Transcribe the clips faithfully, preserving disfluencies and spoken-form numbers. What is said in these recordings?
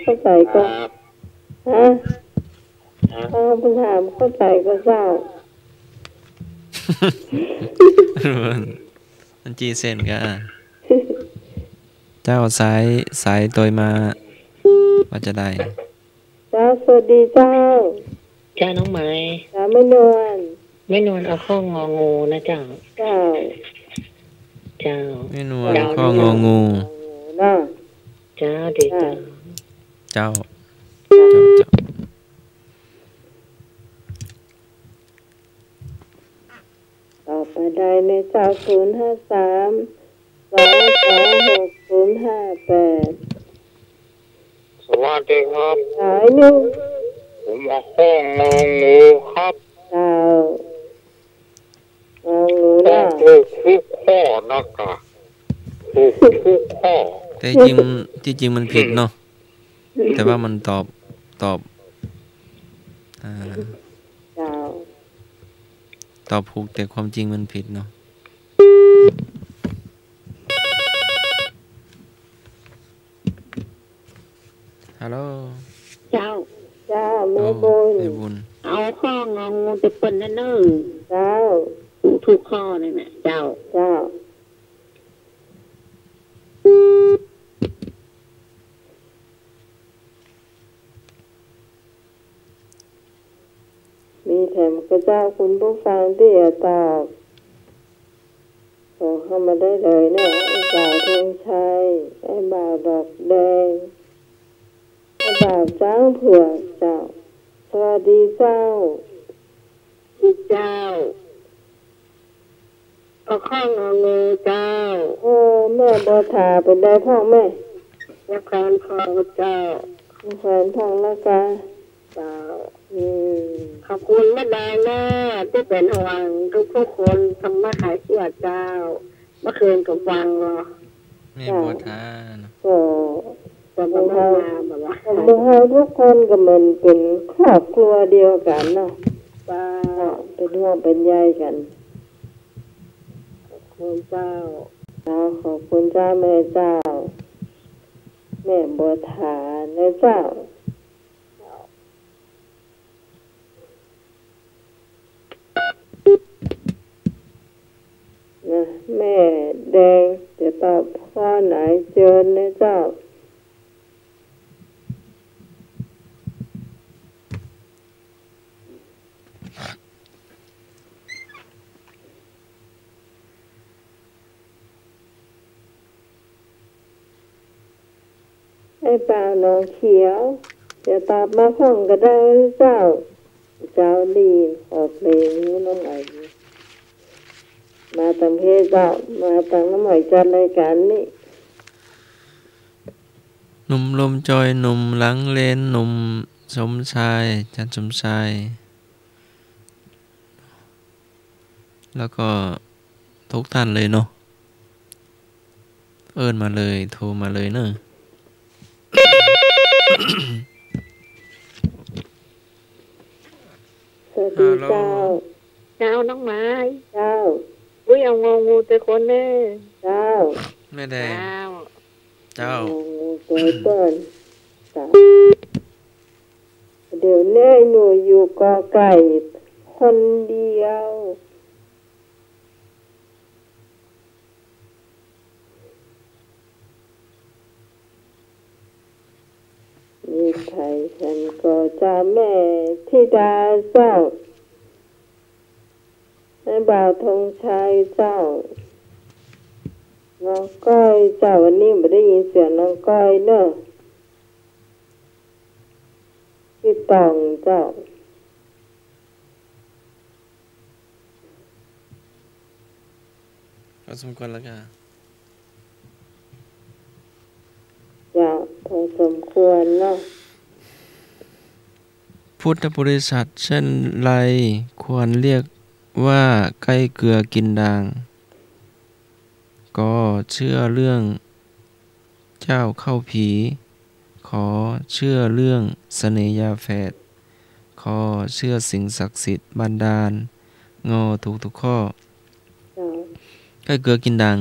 เข้าใจ๋ก่อ ฮะ เอาไปถามเข้าใจ๋ก่อเจ้า มันจี้เส้นก่อ เจ้า สาย สายตวยมา ว่าจะได้ เจ้า สวัสดีเจ้า เจ้าน้องไหม เจ้าแม่นวล แม่นวลเอาข้ององูนะเจ้า เจ้า เจ้า แม่นวล เจ้า ข้ององู เจ้า เจ้า เจ้า เจ้า เจ้า เจ้า เจ้า ต่อไปได้ในเจ้า ศูนย์ห้าสาม สองสองหก ศูนย์ห้าแปด สวัสดีครับ สายหนึ่ง ผมเอาข้ององูครับ เจ้า งองูนะ ถูกทุกข้อนะกะ ถูกทุกข้อ แต่จริง ที่จริงมันผิดเนาะ แต่ว่ามันตอบ ตอบ อ่า เจ้า ตอบถูก แต่ความจริงมันผิดเนาะ ฮัลโหล เจ้า เจ้า แม่บุญ โอ้ แม่บุญ เอาข้ององูแต่เปิ้นนั่นเน่อ เจ้า ถูกข้อเลยนะ เจ้า เจ้า มีแถมก่อเจ้า คุณผู้ฟังตี้จะตอบ ส่งเข้ามาได้เลยนะ ไอ้บ่าวธงชัย ไอ้บ่าวดอกแดง ไอ้บ่าวจ๊างเผือกเจ้า สวัสดีเจ้า เจ้า เอาข้ององูเจ้า โอ้ แม่บัวถาเป๋นใดพ่องแม่ ยังแขวนพ่องเจ้า ยังแขวนพ่องแล้วกา เจ้า อืม ขอบคุณแม่แดงนะ ตี้เป๋นห่วงทุกๆ คน ทำมาหาเสียเจ้า เมื่อคืนก็ฟังเนาะ แม่บัวถาเนาะ ก็ ก็บ่ได้มาแบบว่า หมู่เฮาทุกคนก็เหมือนเป๋นครอบครัวเดียวกั๋นเนาะ เจ้า เป๋นห่วงเป๋นใยกั๋น ขอบคุณเจ้า เจ้า ขอบคุณเจ้าแม่เจ้า แม่บัวถานะเจ้า นะ แม่แดงจะตอบข้อไหน เจิญนะเจ้า ไอ้บ่าวหนองเขียว จะตอบมาพ่องก็ได้เจ้า เจ้าดี ขอเพลงนี้น้องไหว มาตางเพจเจ้า มาตางน้องไหวจัดรายก๋านนี้ หนุ่มลมจอย หนุ่มหลังเลน หนุ่มสมชาย อาจารย์สมชาย แล้วก็ทุกท่านเลยเนาะ เอิ้นมาเลย โทรมาเลยเนอะ สวัสดีเจ้า ฮัลโหล เจ้าน้องไม้ เจ้า อุ๊ย เอางองูแต่คนแน่ เจ้า แม่แดง เจ้า เจ้า งองูแต่คน เจ้า เดี๋ยวนี้หนูอยู่กอไก่คนเดียว มีใผแถมก่อเจ้า แม่ธิดาเจ้า แม่บ่าวธงชัยเจ้า น้องก้อยเจ้า วันนี้บ่ได้ยินเสียงน้องก้อยเนอะ พี่ตองเจ้า พอสมควรแล้วกา เจ้า พอสมควรเนาะ พุทธบริษัทเช่นไร ควรเรียกว่าใก้เกือกินด่าง กอ เชื่อเรื่องเจ้าเข้าผี ขอ เชื่อเรื่องเสน่ห์ยาแฝด คอ เชื่อสิ่งศักดิ์สิทธิ์บันดาล งอ ถูกทุกข้อ เจ้า ใก้เกือกินด่าง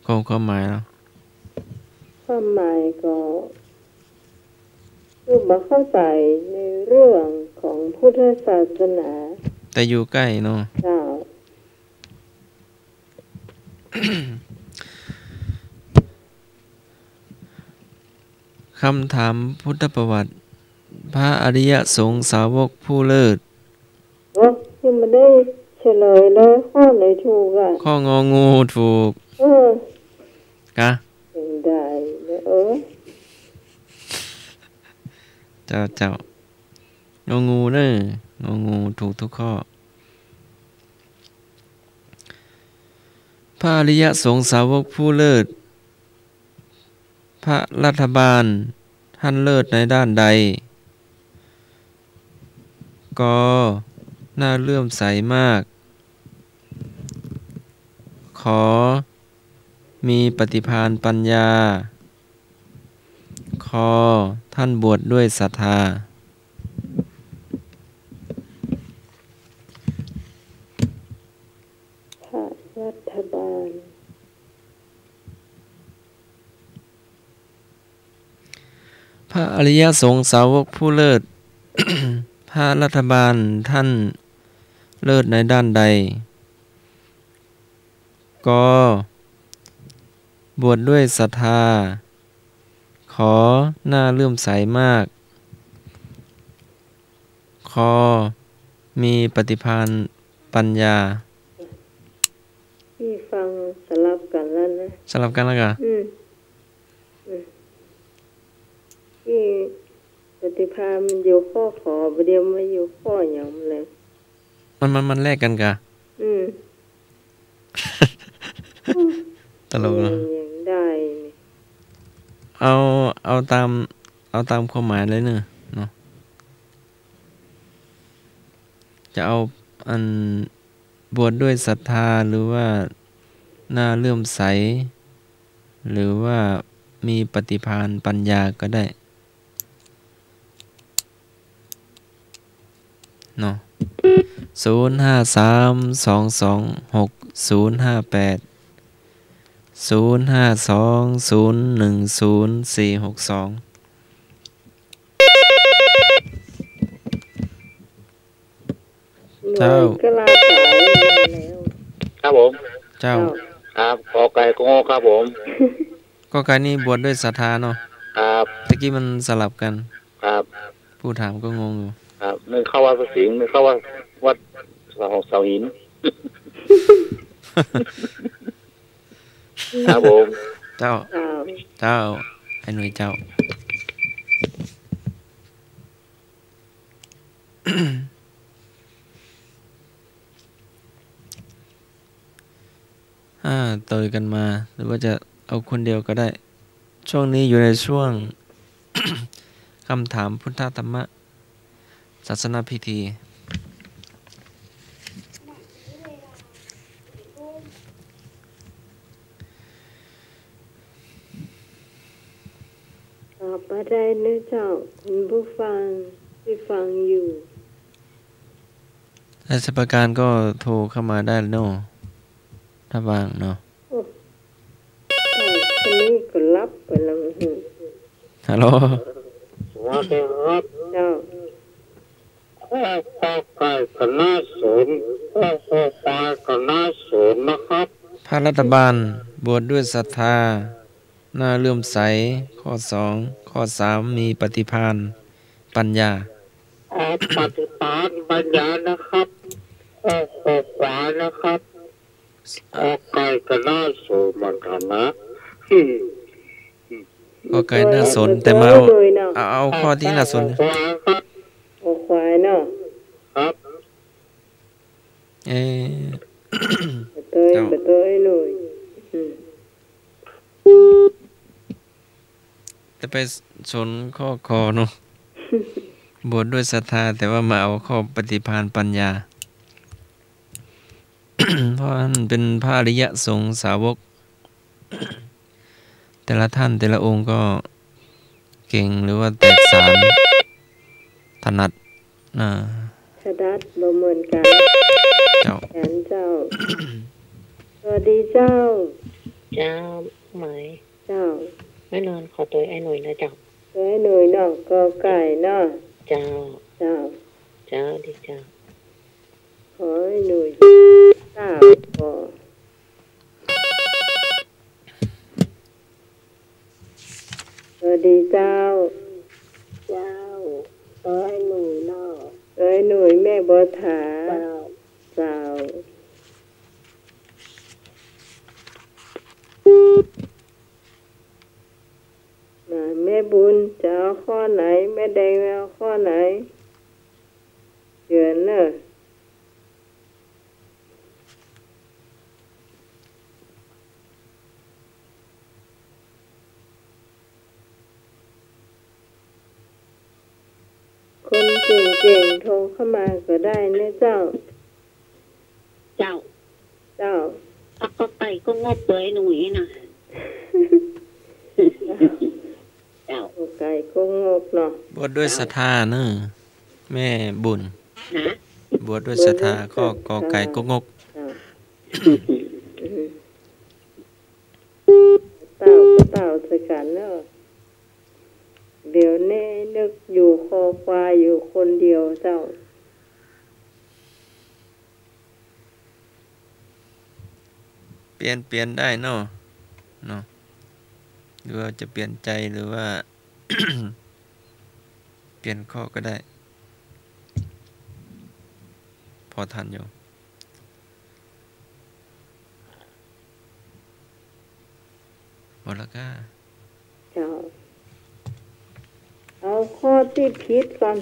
ความ ความหมายเหรอ ความหมายก็ คือบ่เข้าใจ๋ในเรื่องของพุทธศาสนา แต่อยู่ใก้เนาะ เจ้า คำถามพุทธประวัติ พระอริยสงฆ์สาวกผู้เลิศ โอ้ ยังบ่ได้เฉลยเลย ข้อไหนถูกอะ ข้ององูถูก เออ กะ เสียดายเนอะ เออ เจ้า เจ้า งองูเน่อ งองูถูกทุกข้อ พระอริยสงฆ์สาวกผู้เลิศ พระรัฐบาลท่านเลิศในด้านใด ก น่าเลื่อมใสมาก ข มีปฏิภาณปัญญา ค ท่านบวชด้วยศรัทธา พระรัฐบาล พระอริยสงฆ์สาวกผู้เลิศ พระรัฐบาลท่านเลิศในด้านใด ก บวชด้วยศรัทธา ข น่าเลื่อมใสมาก ค มีปฏิภาณปัญญา พี่ฟังสลับกั๋นแล้วนะ สลับกั๋นแล้วกะ อืม อืม พี่ปฏิภาณมันอยู่ข้อ ข บ่าเดี่ยวมาอยู่ข้อหยังเลย มัน มัน มันแลกกั๋นกะ อืม ตลกเนาะ ยังได้นี่ เอา เอาต๋าม เอาต๋ามความหมายเลยเนาะ เนาะ จะเอาอันบวชด้วยศรัทธา หรือว่าน่าเลื่อมใส หรือว่ามีปฏิภาณปัญญาก็ได้ เนาะ ศูนย์ห้าสาม สองสองหก ศูนย์ห้าแปด ศูนย์ห้าสอง ศูนย์หนึ่งศูนย์ สี่หกสอง เจ้า หน่วยกล้าสายมาแล้ว ครับผม เจ้า เจ้า ครับ ก.ไก่ ก.ง.ครับผม ก.ไก่ นี่บวชด้วยศรัทธาเนาะ ครับ ตะกี้มันสลับกั๋น ครับ ผู้ถามก็งงอยู่ ครับ นึกเข้าวัดพระสิงห์ นึกเข้าวัด วัดเสา เสาหิน ครับผม เจ้า เจ้า เจ้า ไอ้หน่วยเจ้า อ่า เตยกั๋นมา หรือว่าจะเอาคนเดียวก็ได้ ช่วงนี้อยู่ในช่วง คำถามพุทธธรรมะ ศาสนพิธี ตอบมาได้นะเจ้า คุณผู้ฟังที่ฟังอยู่ ราชประการก็โทรเข้ามาได้เนาะ ถ้าว่างเนาะ โอ้ สายคนนี้ก็หลับไปแล้ว ฮัลโหล สวัสดีครับ เจ้า ข้อ ก.ไก่ ก็น่าสน ข้อ คอควาย ก็น่าสนนะครับ พระรัฐบาลบวชด้วยศรัทธา น่าเลื่อมใส ข้อสอง ข้อสาม มีปฏิภาณปัญญา อ๋อ ปฏิภาณปัญญานะครับ ข้อ คอควายนะครับ ก.ไก่ ก็น่าสนเหมือนกั๋นนะ อืม ก.ไก่ น่าสน แต่มาเอา เอา เอาข้อที่น่าสน คอควายครับ คอควายเนาะ ครับ เอ่อ บ่เตย เจ้า บ่เตยเลย อืม แต่ไปสนข้อ คอ เนาะ บวชด้วยศรัทธา แต่ว่ามาเอาข้อปฏิภาณปัญญา เพราะท่านเป็นพระอริยสงฆ์สาวก แต่ละท่านแต่ละองค์ก็เก่งหรือว่าแตกฉานถนัด อ่า ถนัดบ่เหมือนกั๋น เจ้า แขนเจ้า สวัสดีเจ้า เจ้า ไหม เจ้า แม่นอนขอตัวไอ้หน่อยนะเจ้า ขอให้หนุ่ยเนาะ กอไก่เนาะ เจ้า เจ้า เจ้า ดีเจ้า ขอให้หนุ่ย เจ้า ขอ สวัสดีเจ้า เจ้า ขอให้หนุ่ยเนาะ ขอให้หนุ่ยแม่บัวถา เจ้า เจ้า มา แม่บุญจะเอาข้อไหน แม่แดงเอาข้อไหน เดือนเนอะ คนเก่งๆ โทรเข้ามาก็ได้นะเจ้า เจ้า เจ้า ถ้ากอไก่ก็งกเปื่อยหนุ่ยนะ เจ้า กอไก่ก็งกเนาะ บวชด้วยศรัทธาเนอะ แม่บุญ ฮะ บวชด้วยศรัทธา บวชด้วยศรัทธา ข้อกอไก่ก็งก เจ้า เต้าก็เต้าใส่กั๋นเนาะ เดี๋ยวนี้นึกอยู่คอควายอยู่คนเดียวเจ้า เปลี่ยน เปลี่ยนได้เนาะ เนาะ หรือว่าจะเปลี่ยนใจ๋หรือว่า เปลี่ยนข้อก็ได้ พอทันอยู่ หมดแล้วก้า เจ้า เอาข้อตี้ผิดก่อน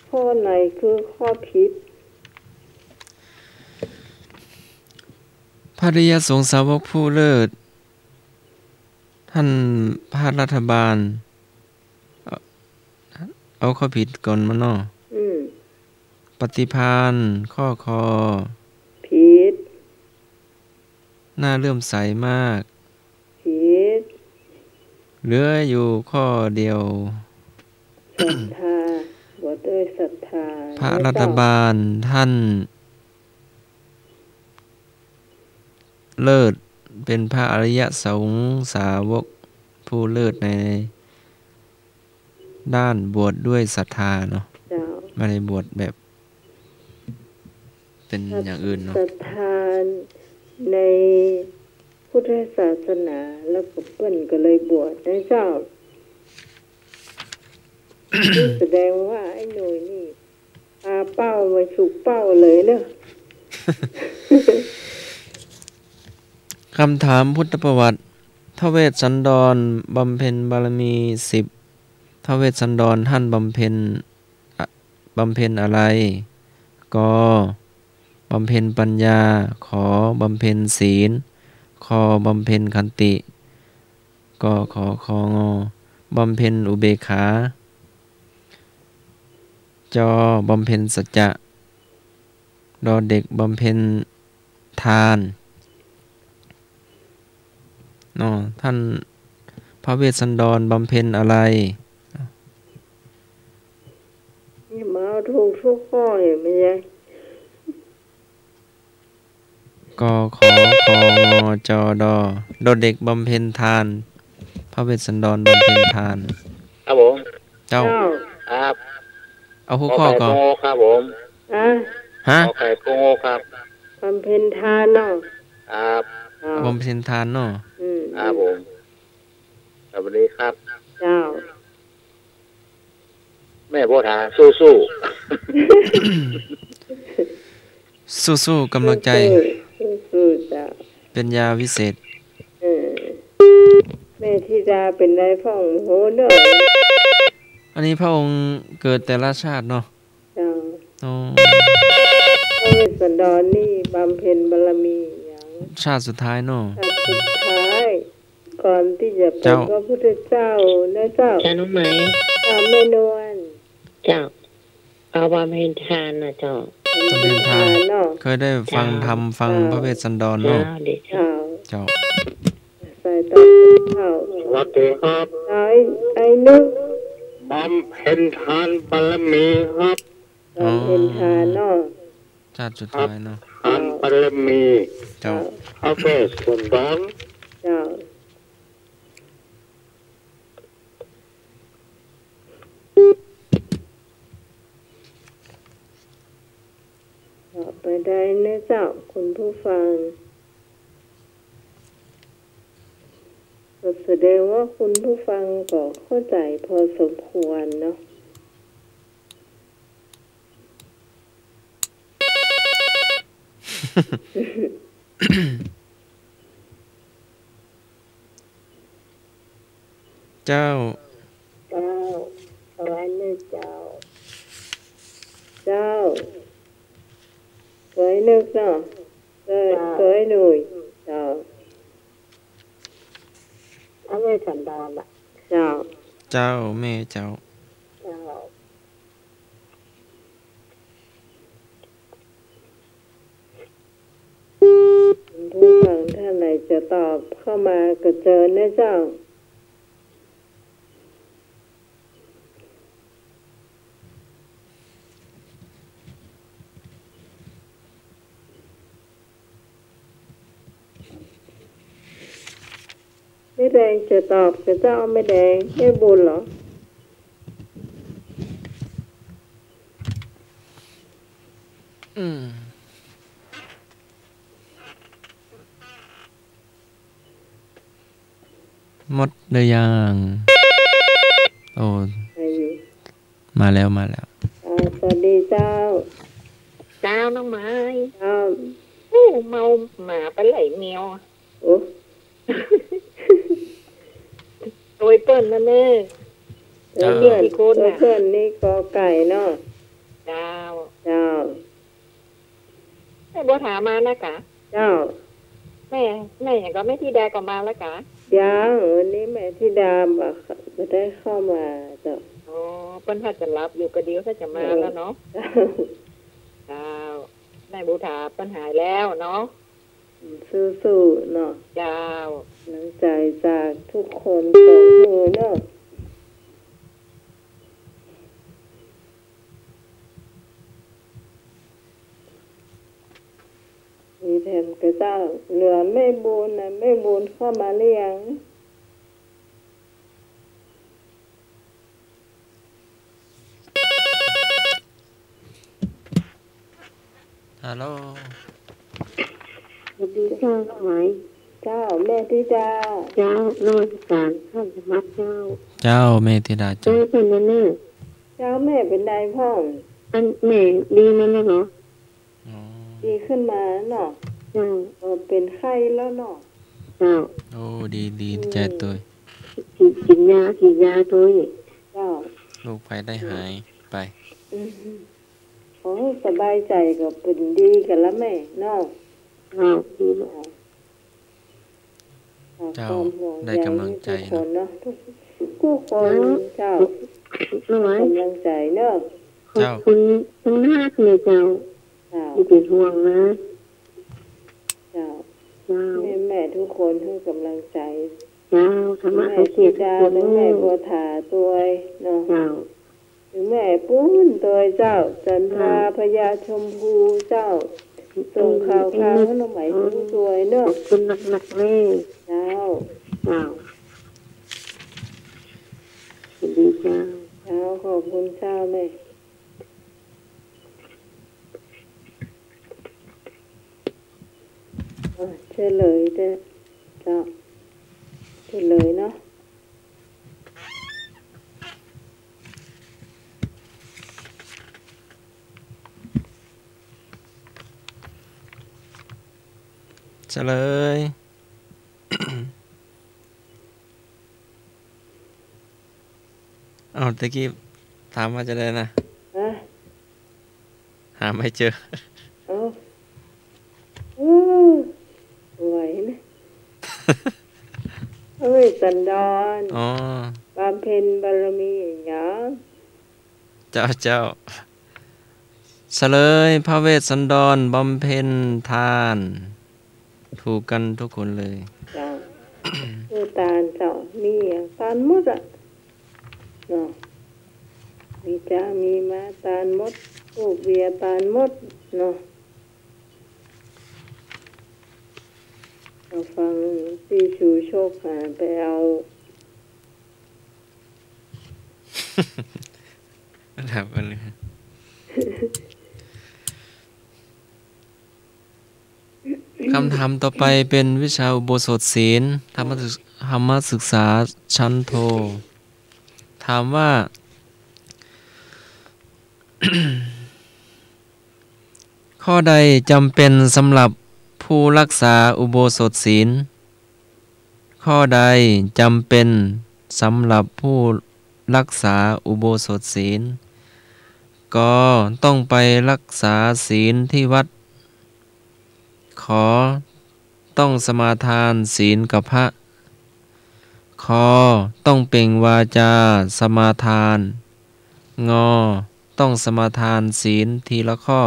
ข้อไหนคือข้อผิด พระอริยสงฆ์สาวกผู้เลิศ ท่านพระรัฐบาล เอา เอาข้อผิดก่อนมาเนาะ อืม ปฏิภาณ ข้อคอ ผิด น่าเลื่อมใสมาก ผิด เหลืออยู่ข้อเดียว ศรัทธา บวชด้วยศรัทธา พระรัฐบาลท่าน เลิศ เป็นพระอริยสงฆ์สาวกผู้เลิศในด้านบวชด้วยศรัทธาเนาะ เจ้า ไม่ได้บวชแบบ เป็นอย่างอื่นเนาะ ศรัทธาในพุทธศาสนา แล้วก็เปิ้นก็เลยบวชนะเจ้า นี่แสดงว่าไอ้หนุ่ยนี่ ปาเป้าไว้ถูกเป้าเลยเนอะ คำถามพุทธประวัติ ท้าวเวสสันดรบำเพ็ญบารมีสิบ ท้าวเวสสันดรท่านบำเพ็ญ อะ บำเพ็ญอะไร ก บำเพ็ญปัญญา ข บำเพ็ญศีล ค บำเพ็ญขันติ ก ข ค ง บำเพ็ญอุเบกขา จ บำเพ็ญสัจจะ ด เด็ก บำเพ็ญทาน เนาะ ท่านพระเวสสันดรบำเพ็ญอะไร นี่มาเอาถูกทุกข้อเห็นไหมยาย ก ข ค ง จ ด ด เด็ก บำเพ็ญทาน พระเวสสันดรบำเพ็ญทาน ครับผม เจ้า เจ้า ครับ เอาหัวข้อก่อน ก ไก่ ก ง ครับผม อ่ะ ฮะ ก ไก่ ก ง ครับ บำเพ็ญทานเนาะ ครับ เจ้า บำเพ็ญทานเนาะ อืม ครับผม สวัสดีครับ เจ้า แม่บัวถา สู้ๆ สู้ๆ กำลังใจ สู้ๆ สู้ๆ เจ้า เป็นยาวิเศษ เออ แม่ธิดาเป๋นใดพ่อง โหเน่อ อันนี้พระองค์เกิดแต่ละชาติเนาะ เจ้า อ๋อ พระเวสสันดรนี่บำเพ็ญบารมีอย่าง ชาติสุดท้ายเนาะ ชาติสุดท้าย ก่อนตี้จะเป๋น เจ้า พระพุทธเจ้านะเจ้า เจ้าน้องไหม เจ้าแม่นวล เจ้า เอาบำเพ็ญทานนะเจ้า บำเพ็ญทาน บำเพ็ญทานเนาะ เคยได้ฟังธรรม เจ้า ฟัง เจ้า พระเวสสันดรเนาะ เจ้า ดีเจ้า เจ้า เจ้า สายตาเจ้า สวัสดีครับ ไอ้ ไอ้นึก บำเพ็ญทานบารมีครับ บำเพ็ญทานเนาะ อ๋อ ชาติสุดท้ายเนาะ ทานบารมี เจ้า พระเวสสันดร เจ้า ต่อไปได้นะเจ้า คุณผู้ฟัง ก็แสดงว่าคุณผู้ฟังก็เข้าใจพอสมควรเนาะ เจ้า เจ้า ขออันนึกเจ้า เจ้า ขออันนึกเนาะ เจ้า เจ้า ขออันนึก เจ้า พระเวสสันดรอะ เจ้า เจ้า แม่เจ้า เจ้า ผู้ฟังท่านไหนจะตอบเข้ามาก็เจิญนะเจ้า แม่แดงจะตอบกระเจ้า แม่แดง แม่บุญเหรอ อืม หมดหรือยัง โอ้ มาแล้ว มาแล้ว อ่า สวัสดีเจ้า เจ้าน้องไม้ เจ้า โอ้ เมาหมาไปไหลแมว โอ้ โตยเปิ้นนั่นแน่ เจ้า โตยเปิ้น กี่คนน่ะ โตยเปิ้นนี่กอไก่เนาะ เจ้า เจ้า แม่บัวถามาแล้วกา เจ้า แม่ แม่หยังก็ แม่ธิดาก็มาแล้วกา ยัง วันนี้แม่ธิดาบ่ บ่ได้เข้ามาเจ้า อ๋อ เปิ้นถ้าจะหลับอยู่ก็เดี๋ยวถ้าจะมาแล้วเนาะ เจ้า เจ้า แม่บัวถาเปิ้นหายแล้วเนาะ สู้ๆ เนาะ เจ้า กำลังใจ๋จากทุกคนสองหื้อเนาะ มีแถมกระเจ้า เหลือแม่บุญน่ะ แม่บุญเข้ามาหรือยัง ฮัลโหล สวัสดีเจ้าน้องไม้ เจ้า แม่ธิดา เจ้า นมัสก๋าน เจ้าสมัครเจ้า เจ้า แม่ธิดาเจ้า เจ้าเปิ้นนั่นแน่ เจ้า แม่เป๋นใดพ่อง อันแม่ดีมาแล้วเหรอ อ๋อ ดีขึ้นมาเนาะ เจ้า เออ เป๋นไข้แล้วเนาะ เจ้า โอ้ ดี ดี อืม ดีใจ๋ตวย กิ๋น กิ๋นยา กิ๋นยาตวย เจ้า โรคภัยได้หายไป อืม ขอหื้อสบายใจ๋ก็เป๋นดีกั๋นละแม่เนาะ เจ้า ดีแล้ว เจ้า ความห่วงใย ได้ก๋ำลังใจ๋ ทุกคนเนาะ ทุก ทุกคน เจ้า เจ้า น้องไม้ ก๋ำลังใจ๋เนาะ เจ้า ขอบคุณมากๆ เลยเจ้า เจ้า ตี้เป๋นห่วงนะ เจ้า เจ้า แม่ๆ ทุกคนหื้อก๋ำลังใจ๋ เจ้า ธรรมะ แม่ ไขเกียรติ ธิดา ทุกคน และแม่บัวถาตวยเนาะ เจ้า แม่ปุ้นตวยเจ้า จันทรา เจ้า พญาชมพูเจ้า ส่งข่าวคราวหื้อน้องไม้ปุ้นตวยเนาะ ขอบคุณนักๆ เลย เจ้า เจ้า สวัสดีเจ้า เจ้า ขอบคุณเจ้าแม่ อ่ะ เฉลยเต๊อะ เจ้า เฉลยเนาะ เฉลย เอ้า ตะกี้ถามว่าจะไดนะ ฮะ หาไม่เจอ เอ้า อืม ไหวนะ พระเวสสันดร อ๋อ บำเพ็ญบารมีอย่าง เจ้า เจ้า เฉลย พระเวสสันดรบำเพ็ญทาน ถูกกันทุกคนเลย เจ้า คือตานเจ้า มีอะ ตานหมดอะ เนาะ มีจ๊า มีม้า ตานหมด ธูปเวียน ตานหมด เนาะ เ ฟังตี้ชูโชคหาไปเอา ถามกันเลย คำถามต่อไปเป็นวิชาอุโบสถศีล ธรรมศึก- ธรรมศึกษาชั้นโท ถามว่า ข้อใดจำเป็นสำหรับผู้รักษาอุโบสถศีล ข้อใดจำเป็นสำหรับผู้รักษาอุโบสถศีล ก ต้องไปรักษาศีลที่วัด ข ต้องสมาทานศีลกับพระ ค ต้องเปล่งวาจาสมาทาน ง ต้องสมาทานศีลทีละข้อ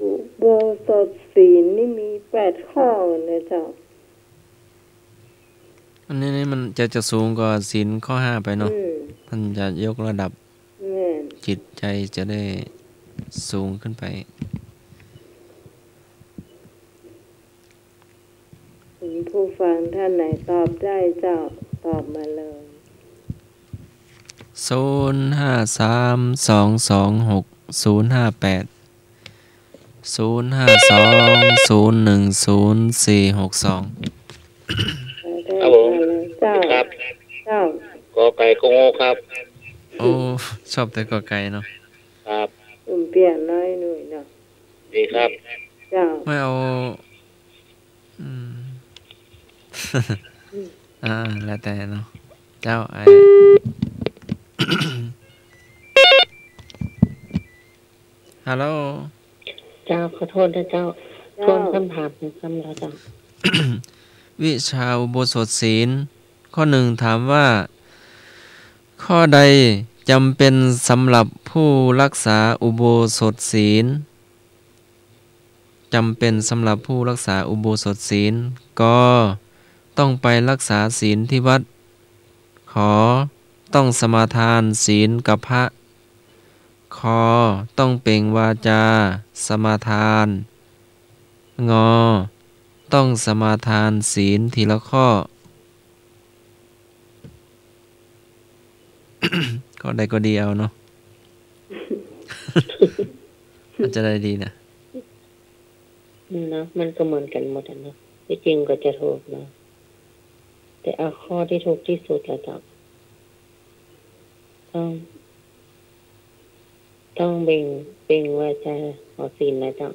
อุโบสถศีลนี่มีแปดข้อนะเจ้า อันนี้นี่มันจะ จะสูงกว่าศีลข้อห้าไปเนาะ อืม ท่านจะยกระดับ แม่น จิตใจจะได้สูงขึ้นไป คุณผู้ฟังท่านไหนตอบได้เจ้า ตอบมาเลย ศูนย์ห้าสาม สองสองหก ศูนย์ห้าแปด ศูนย์ห้าสอง ศูนย์หนึ่งศูนย์ สี่หกสอง ครับผม มาเลยเจ้า ครับ เจ้า ก.ไก่ ก.ง.ครับ โอ้ ชอบแต่ ก.ไก่ เนาะ ครับ อุ่นเปลี่ยนน้อยหน่อยเนาะ ดีครับ เจ้า ไม่เอา อืม อ่า แล้วแต่เนาะ เจ้า ไอ้ ฮัลโหล เจ้า ขอโทษนะเจ้า เจ้า ทวนคำถามอีกครั้งแล้วเจ้า วิชาอุโบสถศีล ข้อหนึ่งถามว่า ข้อใดจำเป็นสำหรับผู้รักษาอุโบสถศีล จำเป็นสำหรับผู้รักษาอุโบสถศีล ก ต้องไปรักษาศีลที่วัด ข ต้องสมาทานศีลกับพระ ค ต้องเปล่งวาจาสมาทาน ง ต้องสมาทานศีลทีละข้อ ข้อใดก็ดีเอาเนาะ อาจจะได้ดีนะ เนาะ มันก็เหมือนกันหมดอะเนาะ ที่จริงก็จะถูกเนาะ แต่เอาข้อที่ถูกที่สุดละเจ้า ต้อง ต้องเปล่ง เปล่งวาจาขอศีลนะเจ้า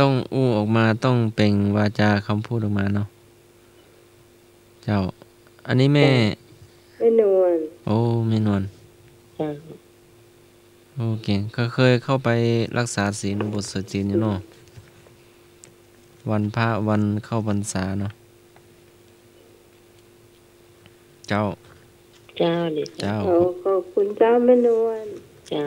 ต้องอู้ออกมา ต้องเปล่งวาจาคำพูดออกมาเนาะ เจ้า อันนี้แม่ แม่นวล โอ้ แม่นวล เจ้า โอเค ก็เคยเข้าไปรักษาศีล อุโบสถศีลอยู่เนาะ วันพระ วันเข้าพรรษาเนาะ เจ้า เจ้า ดี เจ้า ขอขอบคุณเจ้าแม่นวล เจ้า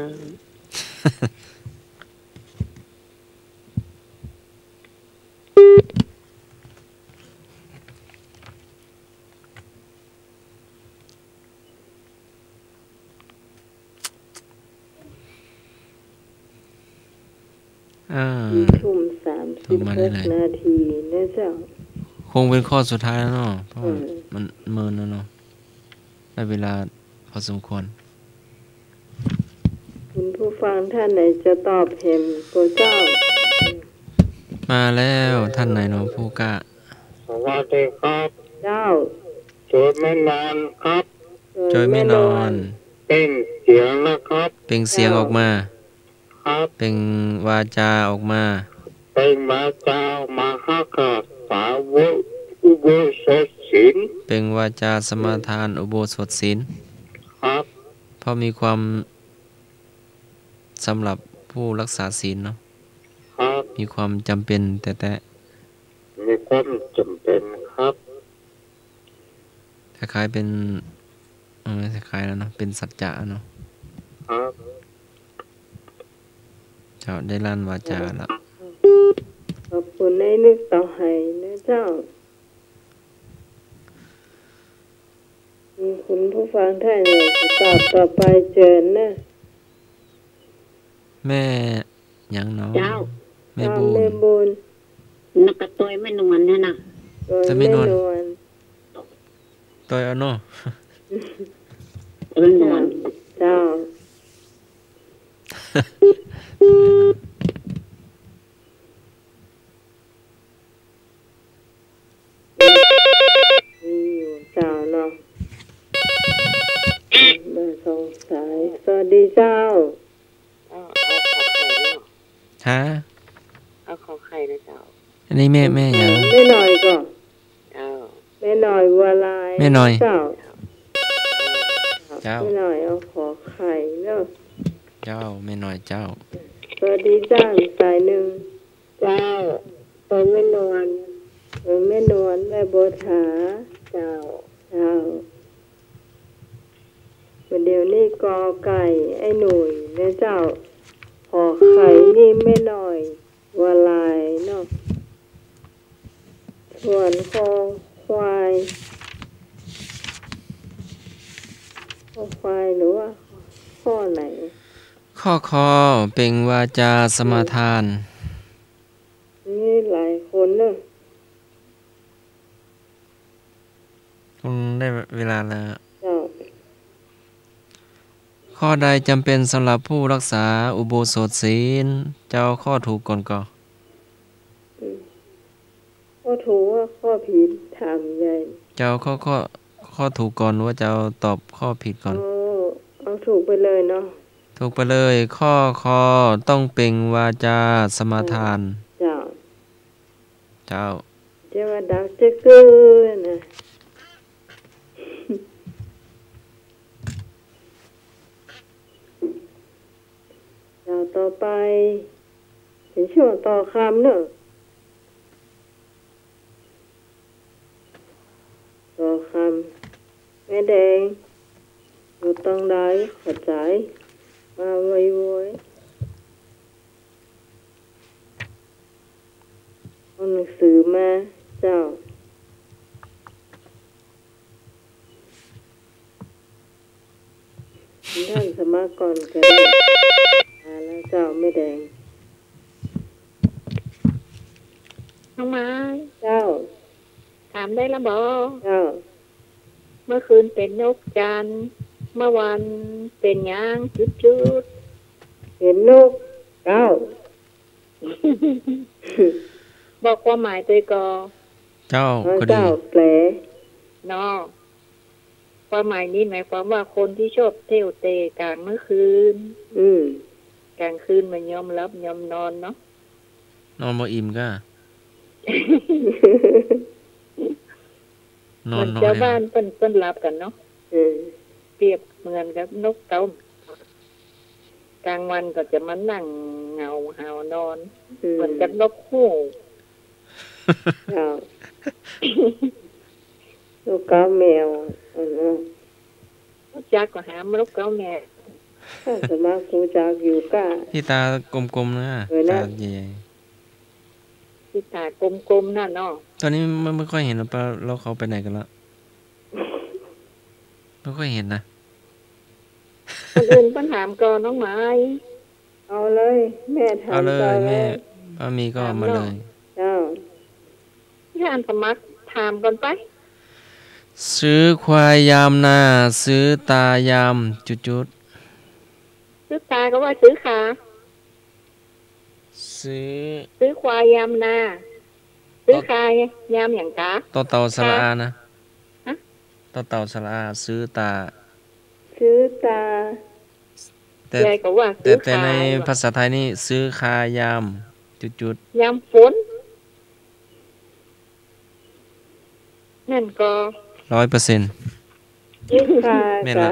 อ่า สี่ทุ่มสามสิบหกนาทีนะเจ้า คงเป็นข้อสุดท้ายแล้วเนาะ เพราะว่า อืม มันเมินแล้วเนาะ ได้เวลาพอสมควร คุณผู้ฟังท่านไหนจะตอบแหมบ่เจ้า มาแล้ว ท่านไหนเนาะผู้กล้า สวัสดีครับ เจ้า โจยแม่นวลครับ โจยแม่นวล เปล่งเสียงนะครับ เปล่งเสียงออกมา ครับ เปล่งวาจาออกมา เปล่งวาจามาฮักษาสาวกอุโบสถศีล เปล่งวาจาสมาทานอุโบสถศีล ครับ เพราะมีความ สำหรับผู้รักษาศีลเนาะ ครับ มีความจำเป็นแต๊ๆ มีความจำเป็นครับ คล้ายๆ เป็น เออ คล้ายๆ แล้วเนาะ เป็นสัจจะเนาะ ครับ เจ้า ได้ลั่นวาจาแล้ว ขอบคุณในนึกต่อไหนะเจ้า มีคุณผู้ ฟังไทยเลย ตอบต่อไปเจิญนะ แม่หยังหนอ เจ้า แม่บุญ แม่บุญ นักกะตอยแม่นวลเนี่ยนะ ตอยแม่นวล ตอยแม่นวล ตอยเอาเนาะ เออ นวล เจ้า มีอยู่เจ้าเนาะ มาสองสาย สวัสดีเจ้า เอา เอาขอไข่ด้วยเหรอ ฮะ เอาขอไข่ด้วยเจ้า อันนี้แม่ แม่หยัง แม่น้อยก่อ เจ้า แม่น้อยวัวลาย แม่น้อย เจ้า เจ้า แม่น้อยเอาขอไข่เนาะ เจ้า แม่น้อยเจ้า สวัสดีเจ้า อีกสายหนึ่ง เจ้า ตอยแม่นวล เออ แม่นวล แม่บัวถา เจ้า เจ้า เดี๋ยวนี้กอไก่ ไอ้หนุ่ยนะเจ้า ขอไข่นี่แม่น้อยวัวลายเนาะ ส่วนคอควาย คอควายหรือว่าข้อไหน ข้อคอเป๋นวาจาสมาทาน นี่หลายคนเนอะ คงได้เวลาแล้ว เจ้า ข้อใดจำเป็นสำหรับผู้รักษาอุโบสถศีล เจ้าข้อถูกก่อนก่อ อืม ข้อถูกว่าข้อผิด ถามใหญ่ เจ้าข้อ ข้อ ข้อถูกก่อนว่าเจ้าตอบข้อผิดก่อน เอา เอาถูกไปเลยเนาะ ถูกไปเลย ข้อคอต้องเป๋นวาจาสมาทาน เจ้า เจ้า เจ้าว่าดักจะเกินนะ เจ้า ต่อไป เป๋นช่วงต่อคำเนอะ ต่อคำ แม่แดง อยู่ตรงใด ขอใจ๋ มาไวๆ เอาหนังสือมา เจ้า ท่านสมัครก่อนก็ได้ มาแล้วเจ้า แม่แดง น้องไม้ เจ้า ถามได้ละบ่ เจ้า เมื่อคืนเป๋นนกจันทร์ เมื่อวันเป๋นหยัง จุดจุด เป๋นนก เจ้า บอกความหมายตวยก่อ เจ้า เออ ก็ดี เจ้า แปล เนาะ ความหมายนี้หมายความว่าคนตี้ชอบเที่ยวเตร่กลางเมื่อคืน อืม กลางคืนบ่ยอมหลับยอมนอนเนาะ นอนบ่อิ่มก้า นอนน้อย เหมือนจาวบ้านเปิ้น เปิ้นหลับกั๋นเนาะ เออ เปรียบเหมือนกับนกเก๊า กลางวันก็จะมานั่งเหงาหาวนอน อืม เหมือนกับนกฮูก เจ้า นกเก๊าแมว อันนั้น ฮู้จักก่อหา นกเก๊าแมว ข้าสมัครฮู้จักอยู่ก้า ตี้ตากลมๆ นะ เออนะ ตาใหญ่ๆ ตี้ตากลมๆ นั่นเนาะ ต๋อนนี้ไม่ ไม่ค่อยเห็นแล้วปะ แล้วเขาไปไหนกั๋นละ ไม่ค่อยเห็นนะ คนอื่นเปิ้นถามก่อ น้องไม้ เอาเลย แม่ถาม เอาเลย ต่อเลย แม่ ถ้ามีก็เอามาเลย เจ้า ท่านสมัครถามก่อนไป ซื้อควายยามนา ซื้อตายามจุดจุด ซื้อตาก็ว่าซื้อขา ซื้อ ซื้อควายยามนา ซื้อ ตอ ขายยามหยังกา ตอเต่าสระอานะ ฮะ ตอเต่าสระอา ซื้อตา ซื้อตา แต่ ยายก็ว่า แต่ ซื้อขาย แต่ในภาษาไทยนี่ ซื้อขายยามจุดจุด ยามฝน นั่นก็ ร้อยเปอร์เซ็นต์ ซื้อขาย แม่นละ กะ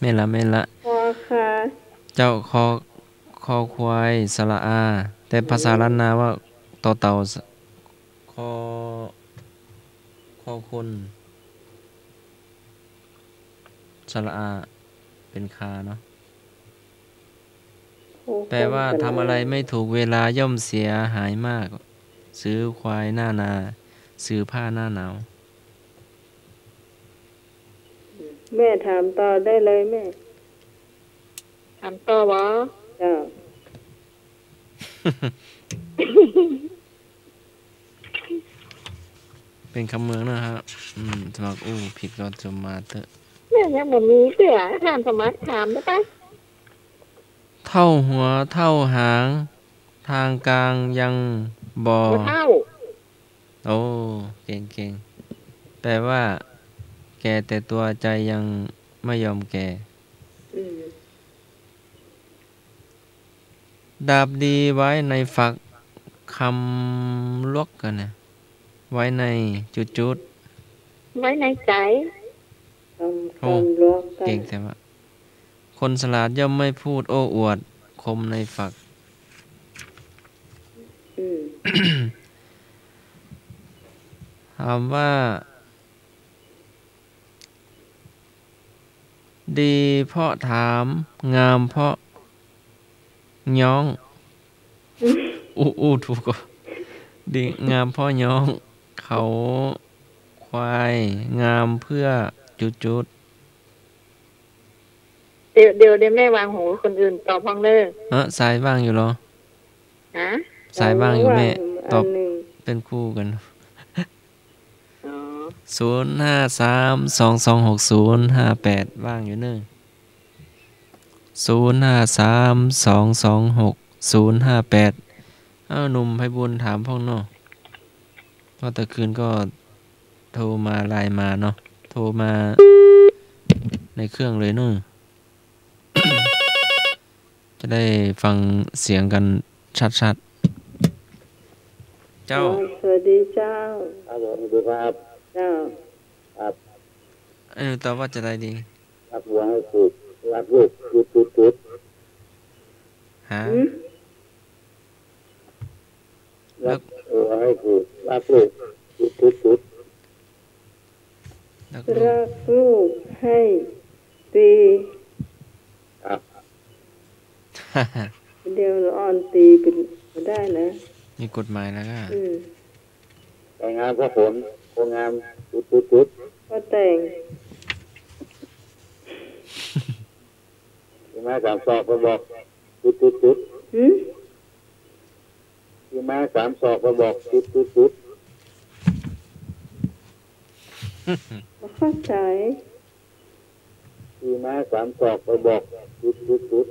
แม่นละ แม่นละ คอคา เจ้า คอ คอควายสระอา แต่ภาษาล้านนาว่า ตอเต่าส- คอ คอคน สระอา เป๋นคาเนาะ โอ้ แปลว่า คนสระอา ทำอะไรไม่ถูกเวลาย่อมเสียหายมาก ซื้อควายหน้านา ซื้อผ้าหน้าหนาว อืม แม่ถามต่อได้เลยแม่ ถามต่อบ่ เจ้า เป๋นกำเมืองนะครับ อืม สมัครอู้ผิดก็จมมาเต๊อะ แม่ยังบ่มีเตื้อ อาจารย์สมัครถามได้ปะ เต้าหัวเต้าหาง ตางก๋างยังบ่ บ่เฒ่า โอ้ เก่งๆ แปลว่า แก่แต่ตัวใจยังไม่ยอมแก่ อืม ดาบดีไว้ในฝัก คำลวกกั๋นนะ ไว้ในจุดๆ ไว้ในใจ๋ คำ โอ้ คำลวกกั๋น เก่งแท้วะ คนฉลาดย่อมไม่พูดโอ้อวด คมในฝัก อืม ถามว่า ดีเพราะถาม งามเพราะย้อง อู้ อู้ถูกก่อ ดี งามเพราะย้อง เขาควายงามเพื่อจุดๆ เดี๋ยว เดี๋ยว เดี๋ยวแม่วางหู คนอื่นตอบพ่องเน่อ เออ สายว่างอยู่เหรอ ฮะ สายว่างอยู่แม่ ว่างอยู่ ตอบ อันหนึ่ง เปิ้นคู่กั๋น อ๋อ ศูนย์ห้าสาม สองสองหก ศูนย์ห้าแปด ว่างอยู่เน่อ ศูนย์ห้าสาม สองสองหก ศูนย์ห้าแปด เอ้า หนุ่มไพบูลย์ถามพ่องเนาะ ว่าแต่คืนก็โทรมา ไลน์มาเนาะ โทรมาในเครื่องเลยเนาะ จะได้ฟังเสียงกั๋นชัดๆ เจ้า อ๋อ สวัสดีเจ้า ครับผม สวัสดีครับ เจ้า ครับ เอ้ย ตอบว่าจะไดดี รักวัวให้ผูก รักลูก จุด จุด จุด ฮะ หืม รัก รักวัวให้ผูก รักลูก จุด จุด จุด รักลูก รักลูกให้ตี ครับ เดี๋ยวอ่อนตีเปิ้นบ่ได้นะ มีกฎหมายแล้วก็ อืม แต่งงานเพราะฝน คนงาม จุด จุด จุด ก็แต่ง ขี่ม้าสามศอกไปบอก จุด จุด จุด หืม ขี่ม้าสามศอกไปบอก จุด จุด จุด บ่เข้าใจ๋ ขี่ม้าสามศอกไปบอก จุด จุด จุด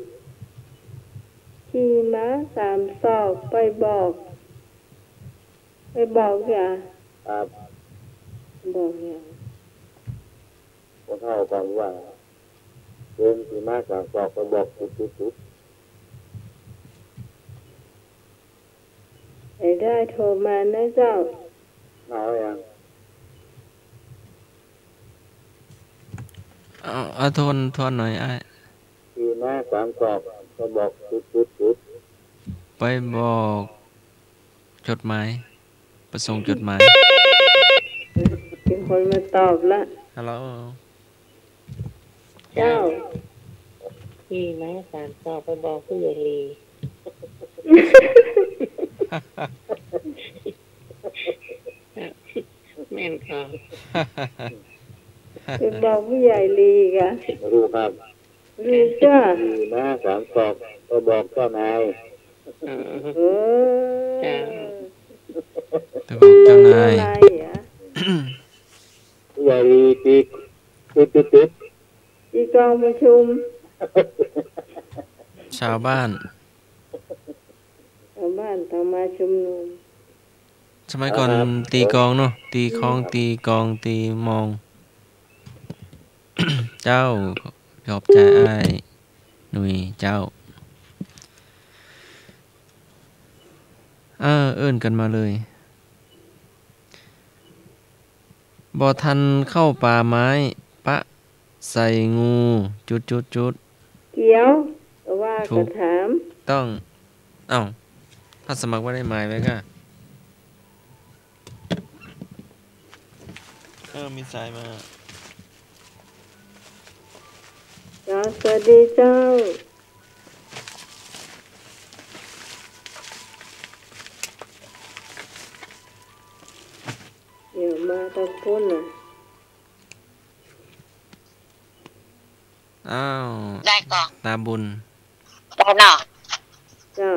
ขี่ม้าสามศอกไปบอก ไปบอกหยัง ครับ บอกหยัง คนเฒ่าก่อนว่า เชิญขี่ม้าสามศอกไปบอก จุด จุด จุด ใผได้โทรมานะเจ้า เอายัง เอา เอาทวน ทวนหน่อยอ้าย ขี่ม้าสามศอกไปบอก จุด จุด จุด ไปบอก จดหมาย ไปส่งจดหมาย มีคนมาตอบละ ฮัลโหล เจ้า ขี่ม้าสามศอกไปบอกผู้ใหญ่ลี แม่นก่อ ไปบอกผู้ใหญ่ลีกะ บ่ฮู้ครับ บ่ฮู้จ้า ขี่ม้าสามศอกไปบอกเจ้านาย เออ เออ เจ้า ไปบอกเจ้านาย เจ้านายเหรอ ผู้ใหญ่ลีตี ตึ๊ด ตึ๊ด ตึ๊ด ที่กองประชุม ชาวบ้าน ชาวบ้านต้องมาชุมนุม สมัยก่อน ครับ ตีกลองเนาะ ตีกลอง ตีกลอง ตีมอง เจ้า ขอบใจอ้ายหนุ่ยเจ้า เออ เอิ้นกั๋นมาเลย บ่ทันเข้าป่าไม้ ปะใส่งู จุด จุด จุด เดี๋ยว ก็ว่า ถูก ก็ถาม ต้อง เอ้า ถ้าสมัครบ่ได้หมายไว้ก่อ เออ มีสายมา เจ้า สวัสดีเจ้า เดี๋ยวมาตะปุ้นน่ะ อ้าว ได้ก่อ ตาบุญ ได้เนาะ เจ้า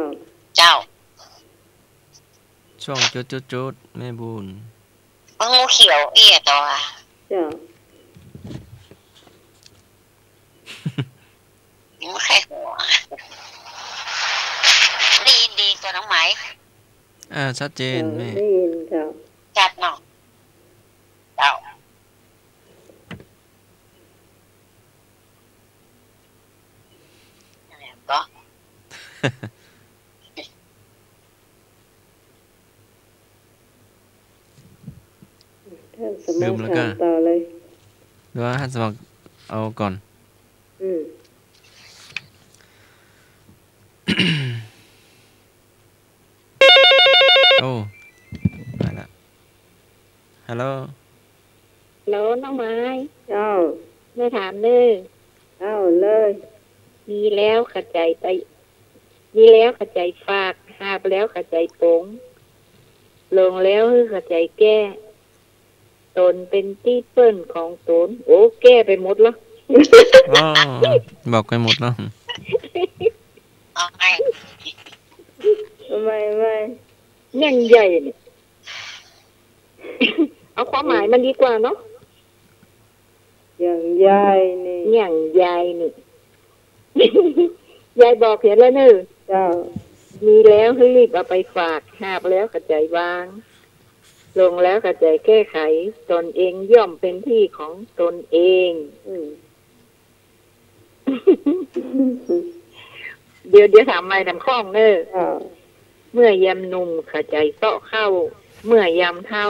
เจ้า ช่องจุดจุดจุด แม่บุญ มันงูเขียวเอี้ยตัว เจ้า มันใครหัว ได้ยินดีกว่าน้องไหม อ่า ชัดเจน เออ แม่ ได้ยินเจ้า ชัดเนาะ เจ้า ก็ ท่านสมัคร ลืมแล้วก็ ถามต่อเลย หรือว่าท่านสมัครเอาก่อน อืม โอ้ ตายละ ฮัลโหล ฮัลโหล น้องไม้ เจ้า แม่ถามเน่อ เอ้า เลย มีแล้วเข้าใจ๋ไป มีแล้วเข้าใจ๋ฝาก หาบแล้วเข้าใจ๋ป๋ง ลงแล้วหื้อเข้าใจ๋แก้ ต๋นเป๋นตี้เปิ้นของต๋น โอ้ แก้ไปหมดละ อ๋อ บอกไปหมดแล้ว เอาใหม่ เอาใหม่ เอาใหม่ ยังใหญ่นี่ เอาความหมายมันดีกว่าเนาะ ยังใหญ่นี่ ยังใหญ่นี่ ยายบอกเหียแล้วเน่อ เจ้า มีแล้วหื้อรีบเอาไปฝาก หาบแล้วเข้าใจ๋วาง ลงแล้วเข้าใจ๋แก้ไข ต๋นเองย่อมเป๋นตี้ของต๋นเอง อืม เดี๋ยว เดี๋ยวถามใหม่ ถามข้องเน่อ อ่า เมื่อยามหนุ่มเข้าใจ๋เซาะเข้า เมื่อยามเฒ่า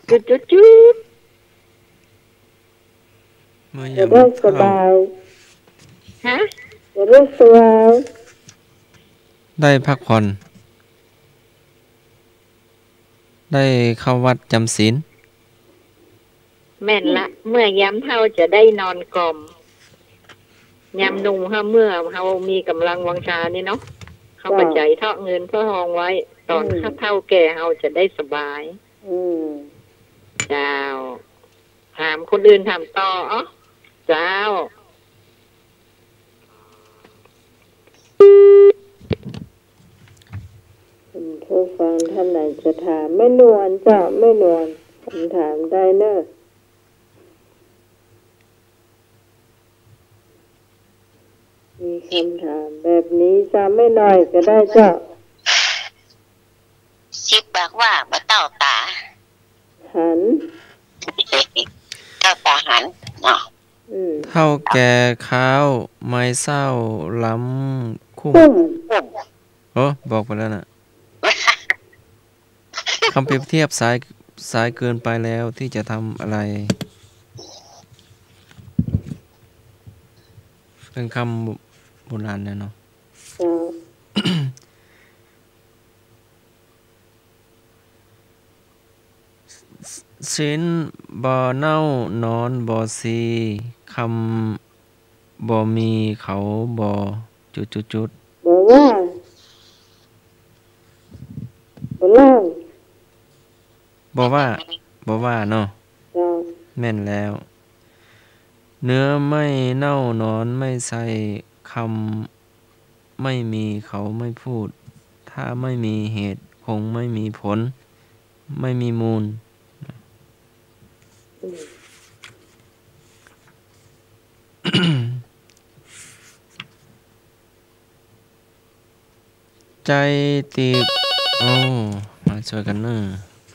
จุดจุดจุด เมื่อยามเฒ่า จะได้สบาย ฮะ จะได้สบาย ได้พักผ่อน ได้เข้าวัดจ๋ำศีล แม่นละ เมื่อยามเฒ่าจะได้นอนกล่อม ยามหนุ่มเฮา เมื่อเฮามีก๋ำลังวังชานี่เนาะ เฮา เจ้า ก็ใจ๋เทาะเงินเทาะทองไว้ ต๋อน อืม เฒ่าแก่เฮาจะได้สบาย อืม เจ้า ถามคนอื่นถามต่อ อ๋อ เจ้า ท่านผู้ฟังท่านไหนจะถามแม่นวลเจ้า แม่นวล คำถามได้เน่อ มีคำถามแบบนี้เจ้า แม่น้อยก็ได้เจ้า สิบปากว่าบ่เต้าต๋าหัน เต้าต๋าหันเนาะ อืม เฒ่าแก่คาว ไม้เศร้าล้ำคุ้ม คุ้ม โอ้ บอกไปแล้วน่ะ คำเปรียบเทียบสาย สายเกินไปแล้วที่จะทำอะไร เป็นคำโบราณเนี่ยเนาะ เจ้า ศีลบ่เน่านอนบ่ซี คำบ่มีเขาบ่ จุดจุดจุด บ่ว่า บ่เล่า บ่ว่า บ่ว่าเนาะ เจ้า แม่นแล้ว เนื้อไม่เน่านอนไม่ใส่ คำไม่มีเขาไม่พูด ถ้าไม่มีเหตุคงไม่มีผล ไม่มีมูล อืม ใจ๋ติด โอ้ มาช่วยกันเน่อ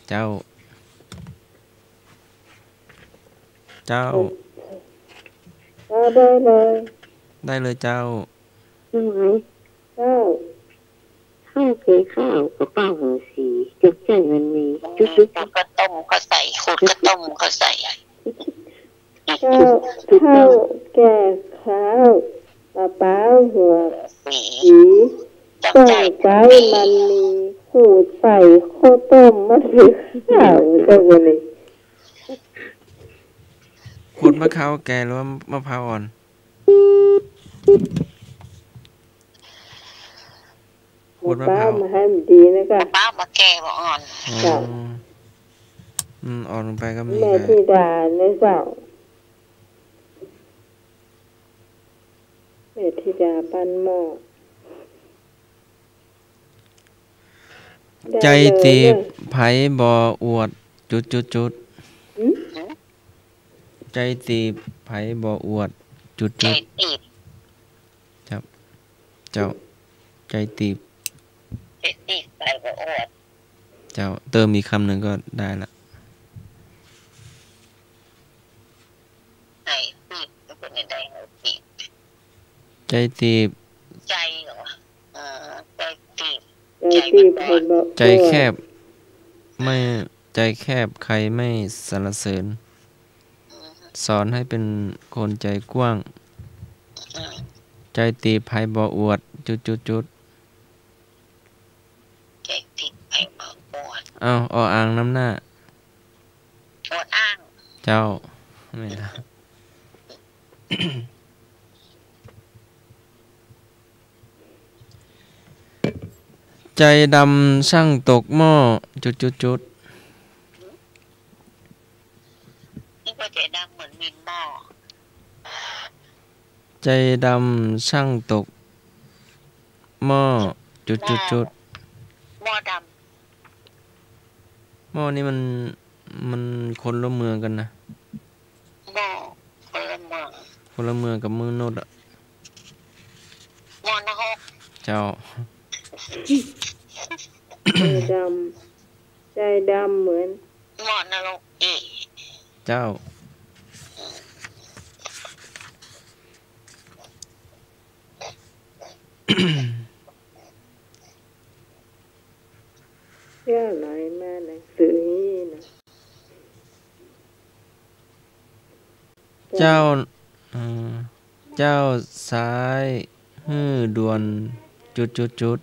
เจ้า เจ้า เจ้า ได้เลย ได้เลยเจ้า อืม เจ้า ข้าวแก่ข้าว กระเป๋าหัวสี จกใจ๋เงินมี จุดจุด ขูดข้าวต้มก็ใส่ ขูดข้าวต้มก็ใส่ เจ้า เฒ่าแก่ข้าว กระเป๋าหัวสี จกใจ๋เงินมี ขูดใส่ข้าวต้มมาถือข้าว เจ้าวันนี้ ขูดมะพร้าวแก่หรือว่ามะพร้าวอ่อน ขูดมะพร้าว มะพร้าวมาให้มันดีนะเจ้า มะพร้าวมาแก่บ่อ่อน อ๋อ เจ้า อืม อ่อนลงไปก็มี แม่ ค่ะ ธิดาเนี่ยเจ้า แม่ธิดาปันหม้อ ใจ๋ตีบ ได้เลยเด้อ ใผบ่อวด จุดจุดจุด หืม ใจ๋ตีบ ใผบ่อวด จุดจุด ใจ๋ตีบ ครับ เจ้า ใจ๋ตีบ ใจ๋ตีบ ใผบ่อวด เจ้า เติมอีกกำนึ่งก็ได้ละ ใจ๋ตีบ มันเป๋นจะใด ใจ๋ตีบ ใจ๋ตีบ ใจ๋เหรอ เออ ใจ๋ตีบ ใจ๋ตีบ ใจ๋บ่อวด ใผบ่อวด ใจ๋แคบ ไม่ ใจ๋แคบ ใครไม่สรรเสริญ อืม สอนให้เป็นคนใจ๋กว้าง อืม ใจ๋ตีบ ใผบ่อวด จุดจุดจุด ใจ๋ตีบ ใผบ่อวด เอ้า ออ่างนำหน้า อวดอ้าง เจ้า แม่นละ ใจ๋ดำช่างตกหม้อ จุดจุดจุด นี่ก็ใจ๋ดำเหมือนมินหม้อ ใจ๋ดำช่างตกหม้อ จุดจุดจุด หม้อดำ หม้อนี่มัน มันคนละเมืองกั๋นนะ หม้อคนละเมือง คนละเมืองกับเมืองโน้นอะ หม้อนรก เจ้า ใจ๋ดำ ใจ๋ดำเหมือน หม้อนรกอีก เจ้า เจ้าไหนมาหนังสือนี้นะ เจ้า เอ่อ เจ้าซ้ายหื้อด่วน จุดจุดจุด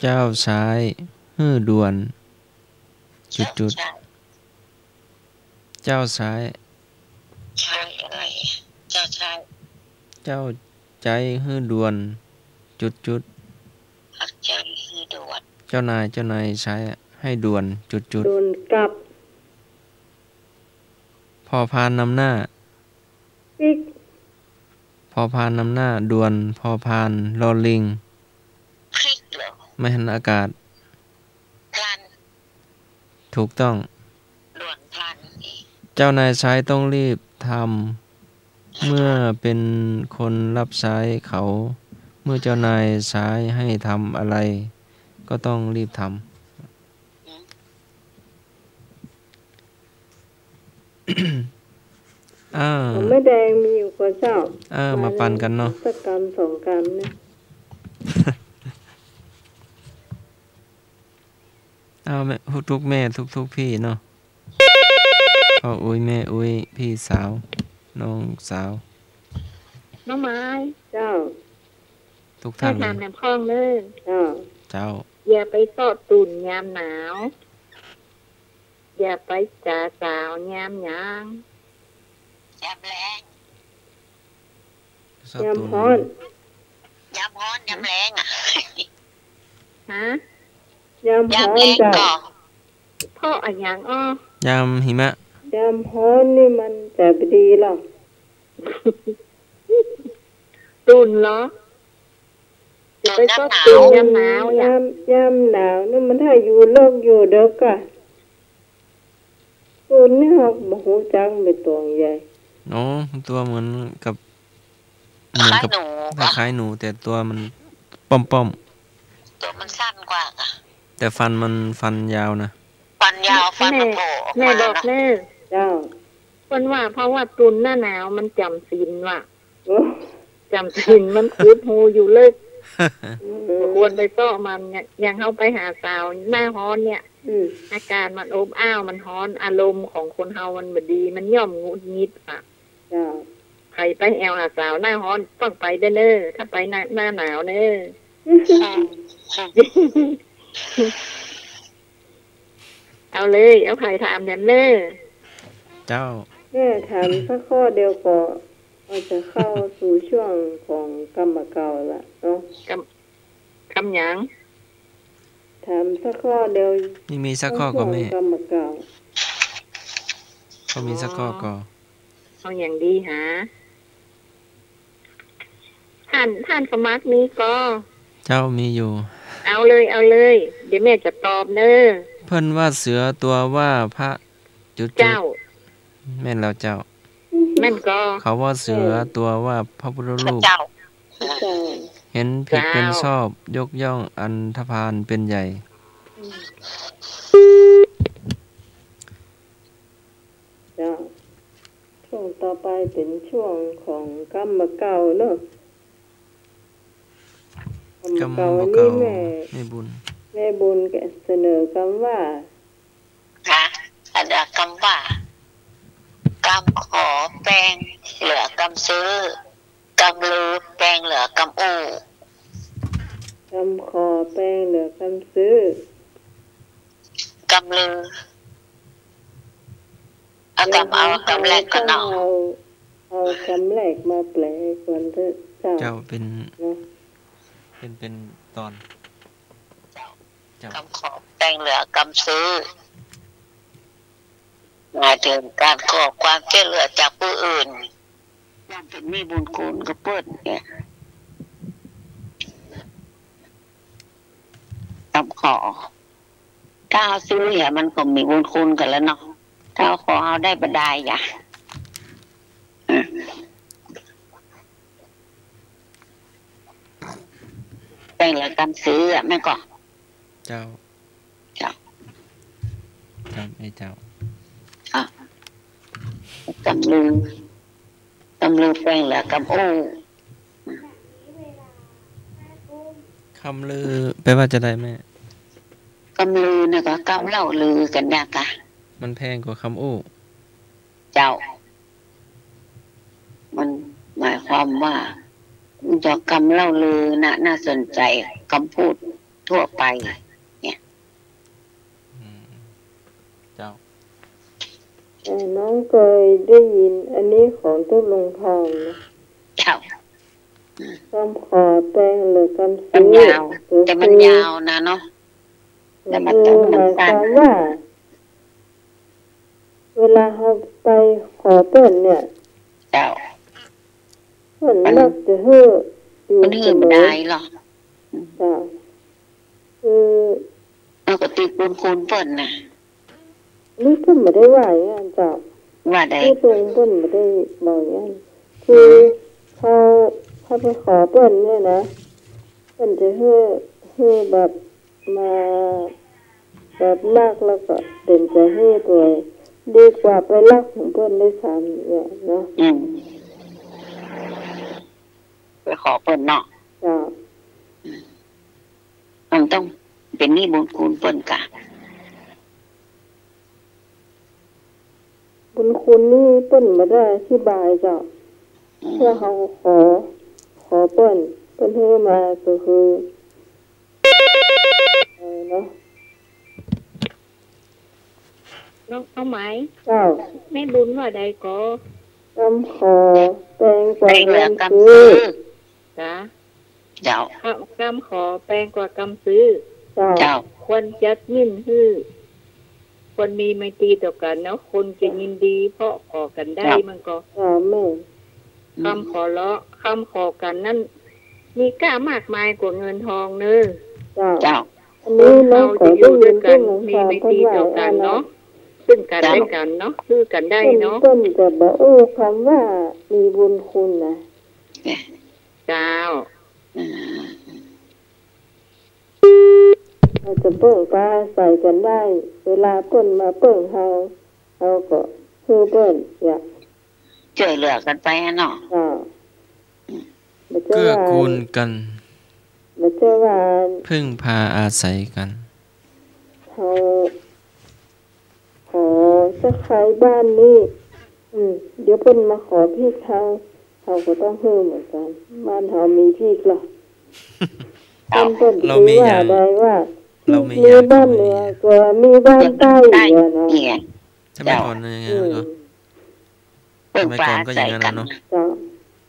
เจ้าซ้ายหื้อด่วน จุดจุด เจ้าซ้าย ซ้ายอะไร เจ้าซ้าย เจ้าใจ๊หื้อด่วน จุดจุด ใจ๊หื้อด่วน เจ้านาย เจ้านายใจ๊ให้ด่วน จุดจุด ด่วนกลับ พอพานนำหน้า ปิ๊ก พอพานนำหน้า ด่วน พอพาน ลอลิง พลิกเหรอ ไม่หันอากาศ พลัน ถูกต้อง ด่วนพลัน เจ้านายใจ๊ต้องรีบทำ เมื่อเป็นคนรับใจ๊เขา เมื่อเจ้านายใจ๊ให้ทำอะไร ก็ต้องรีบทำ อืม อ่า ของแม่แดงมีอยู่กว่าเจ้า เออ มาปันกั๋นเนาะ สักกำสองกำเนี่ย เอาแม่ ทุกๆ แม่ ทุกๆ พี่เนาะ พ่ออุ๊ย แม่อุ๊ย พี่สาว น้องสาว น้องไม้ เจ้า ทุกท่าน ข้าถามแหนมข้องเน่อ เจ้า เจ้า อย่าไปเซาะตุ๊นยามหนาว อย่าไปจ๋าสาวยามหยัง ยามแล้ง ยามฮ้อน ยามฮ้อน ยามแล้งอะ ฮะ ยามฮ้อน ยามแล้ง เจ้า ก่อ เพราะอะหยังอ้อ ยามหิมะ ยามฮ้อนนี่มันจะบ่ดีหรอก ตุ๊นเหรอ จะไปเซาะตุ๊นยามหนาว ตุ๊นยามหนาว ยาม ยามหนาวนี่มันถ้าอยู่เลิกอยู่เดิกอะ ตุ๊นนี่เฮาบ่ฮู้จัก มันเป๋นตั๋วใหญ่ อ๋อ ตั๋วเหมือนกับ เหมือนกับ คล้ายๆ หนู คล้ายๆ หนู แต่ตั๋วมันป้อมๆ ตั๋วมันสั้นกว่าอะ แต่ฟันมัน ฟันยาวนะ ฟันยาว ฟันมันโผล่ออกมา แม่บอกเน่อ เจ้า เปิ้นว่าเพราะว่าตุ๊นหน้าหนาวมันจ๋ำศีลว่ะ โอ้ จ๋ำศีลมันขุดฮูอยู่เลิก อืม บ่ควรไปเซาะมัน อย่าง อย่างเฮาไปหาสาวหน้าฮ้อนเนี่ย อืม อากาศมันอบอ้าว มันฮ้อน อารมณ์ของคนเฮามันบ่ดี มันย่อมหงุดหงิดอะ เจ้า ใผไปแอ่วหาสาวหน้าฮ้อน ต้องไปเด้อเน่อ ถ้าไปหน้า หน้าหนาวเน่อ อืม เอาเลย เอาใผถามแหนมเน่อ เจ้า แม่ถามสักข้อเดียวก็ ก็จะเข้าสู่ช่วงของกำบ่าเก่าละเนาะ กำ กำหยัง ถามสักข้อเดียว นี่มีสักข้อก่อแม่ ช่วงกำบ่าเก่า ก็มีสักข้อก่อ อ๋อ เอาหยังดีหา าน ท่านสมัครมีก่อ เจ้า มีอยู่ เอาเลย เอาเลย เดี๋ยวแม่จะตอบเน่อ เปิ้นว่าเสือตั๋วว่าพระจุดๆ เจ้า แม่นแล้วเจ้า แม่นก่อ เขาว่าเสือตั๋วว่าพระพุทธรูป เจ้า เจ้า เห็นผิดเป็นชอบ เจ้า ยกย่องอันธพาลเป็นใหญ่ เจ้า ช่วงต่อไปเป๋นช่วงของกำบ่าเก่าเนาะ กำบ่าเก่า กำบ่าเก่า อันนี้แม่ แม่บุญ แม่บุญก็เสนอกำว่า ค่ะ อันเดียวกำว่า กำขอแปงเหลือกำซื้อ กำลือแปงเหลือกำอู้ กำขอแปงเหลือกำซื้อ กำลือ เอากำ เอากำแรกก่อนเนาะ เอา เอากำแรกมาแปลก่อนเต๊อะเจ้า เจ้า เป๋น เนาะ เป๋น เป๋นต๋อน เจ้า เจ้า กำขอแปงเหลือกำซื้อ หมายถึงก๋านขอความจ้วยเหลือจากผู้อื่น ย่อมเป๋นมีบุญคุณกับเปิ้นเนี่ย กำขอ ถ้าเฮาซื้อเนี่ยมันก็มีบุญคุณกั๋นแล้วเนาะ ถ้าเฮาขอเฮาได้บ่ดายอะ อืม แปงเหลือกำซื้ออะ แม่นก่อ เจ้า เจ้า เจ้า เอ้ยเจ้า อ่ะ กำลือ กำลือแปงเหลือกำอู้ กำลือแป๋ว่าจะใดแม่ กำลือเนี่ยก็กำเล่าลือกั๋นเนี่ยก่ะ มันแพงกว่ากำอู้ เจ้า มันหมายความว่า มันจะกำเล่าลือนะ น่าสนใจ๋ กำพูดทั่วไป เนี่ย อืม เจ้า แต่น้องเกยได้ยินอันนี้ของตุ๊ลุงทองนะ เจ้า กำขอแปงเหลือกำซื้อ มันยาว แต่มันยาวนะเนาะ แต่มัน คือหมายความว่า เวลาเฮาไปขอเปิ้นเนี่ย เจ้า เปิ้นมักจะหื้ออยู่เสมอ มันหื้อบ่ดายหรอ เจ้า คือ เอาก็ติดบุญคุณเปิ้นน่ะ นี่เปิ้นบ่ได้ว่าอย่างนั้นเจ้า ว่าใด คือเปิ้น เปิ้นบ่ได้บอกอย่างนั้น คือ อืม เฮา เฮาไปขอเปิ้นเนี่ยนะ เปิ้นจะหื้อ หื้อแบบ มาแบบมากแล้วก็เต็มใจ๋หื้อตวย ดีกว่าไปลักของเปิ้นด้วยซ้ำเนี่ยเนาะ อืม ไปขอเปิ้นเนาะ เจ้า อืม มันต้องเป๋นมีบุญคุณเปิ้นก่ะ บุญคุณนี่เปิ้นบ่ได้อธิบายเจ้า อืม เพื่อเฮาขอ ขอเปิ้น เปิ้นหื้อมาก็คือ เออเนาะ น้องเอาไหม เจ้า แม่บุญว่าใดก่อ กำขอแปงกว่ากำซื้อ จ้ะ เจ้า กำขอแปงกว่ากำซื้อ เจ้า เจ้า ควรจัดยินหื้อ ควรมีไมตรีต่อกั๋นเนาะ คนจะยินดีเพราะขอกั๋นได้ เจ้า มันก็ เจ้าแม่ กำขอเลาะ กำขอกั๋นนั้น มีก้ามากมายกว่าเงินทองเน่อ เจ้า เจ้า อันนี้น้องก็ได้ยินตุ๊ลุงทองเปิ้นว่าอันเนาะ ซึ่งกั๋นและกั๋นเนาะ หื้อกั๋นได้เนาะ เปิ้น เปิ้นจะบ่อู้กำว่ามีบุญคุณนะ เจ้า อืม เฮาจะเปิ้งปาอาศัยกั๋นได้ เวลาเปิ้นมาเปิ้งเฮา เฮาก็หื้อเปิ้น อย่า จ้วยเหลือกั๋นไปอะเนาะ เจ้า อืม บ่ใจ้ว่า เกื้อกูลกั๋น บ่ใจ้ว่า พึ่งพาอาศัยกั๋น เฮา ขอตะไคร้บ้านนี้ อืม เดี๋ยวเปิ้นมาขอพริกเฮา เฮาก็ต้องหื้อเหมือนกั๋น บ้านเฮามีพริกเหรอ เอ้า เปิ้น เปิ้น เฮามีอย่าง ได้ว่า เฮามีอย่าง พริกมีบ้านเหนือก็มีบ้านใต้ บ้านใต้ อยู่อะเนาะ เนี่ย สมัยก่อนมันยังไง อืม เนาะ สมัยก่อนก็อย่างนั้นน่ะเนาะ เจ้า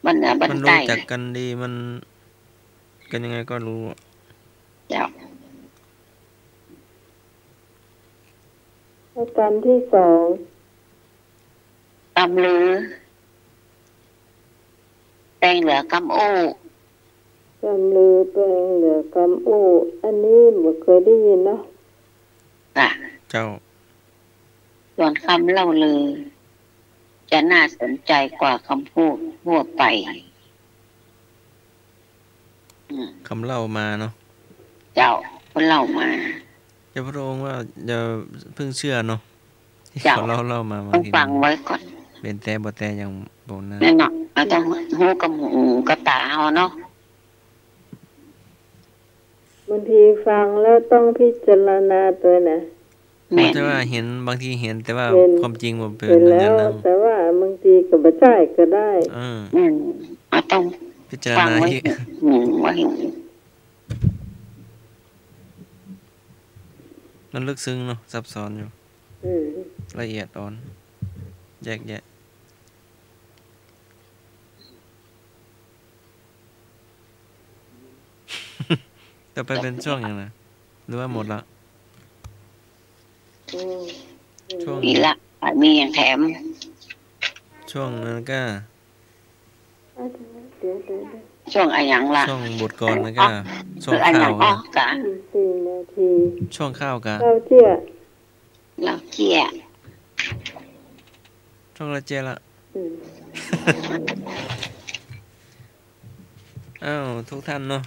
บ้านเหนือบ้านใต้ มันรู้จักกั๋นดี มัน กั๋นยังไงก็รู้อะ เจ้า แล้วกำที่สอง กำลือ แปงเหลือกำอู้ กำลือเปิงเหลือกำอู้ อันนี้บ่เกยได้ยินเนาะ ค่ะ เจ้า ส่วนกำเล่าลือ จะน่าสนใจกว่ากำพูดทั่วไป อืม กำเล่ามาเนาะ เจ้า กำเล่ามา เจ้าพระองค์ว่าอย่าเพิ่งเชื่อเนาะ ที่ เจ้า เขาเล่าเล่ามา บางที ต้องฟังไว้ก่อน เป๋นแต๊บ่แต๊ยังบ่นั่น แน่นอน เราต้องฮู้กับหูกับต๋าเฮาเนาะ บางทีฟังแล้วต้องพิจารณาตวยนะ แม่น บ่ใจ้ว่าหัน บางทีหัน แต่ว่า หัน ความจริงบ่เป๋น หันแล้ว อย่างนั้นนะ แต่ว่าบางทีก็บ่ใจ้ก็ได้ เออ แม่น เราต้อง พิจารณา ฟังไว้ อีก หูไว้ มันลึกซึ้งเนาะ ซับซ้อนอยู่ อืม ละเอียดอ่อน แยกแยะ ต่อไปเป๋นช่วงหยังนะ หรือว่าหมดละ อืม ช่วง มีละ มีอย่างแถม ช่วงนั้นก็ เดี๋ยว เดี๋ยว เดี๋ยว ช่วงอะหยังล่ะ ช่วงบทกลอนแล้วก็ อ๋อ ช่วง คืออะหยัง ข่าว อ๋อ กะ สี่นาที ช่วงข่าวกะ เล่าเจี้ย เล่าเจี้ย ช่วงเล่าเจี้ยละ อืม อ้าว ทุกท่านเนาะ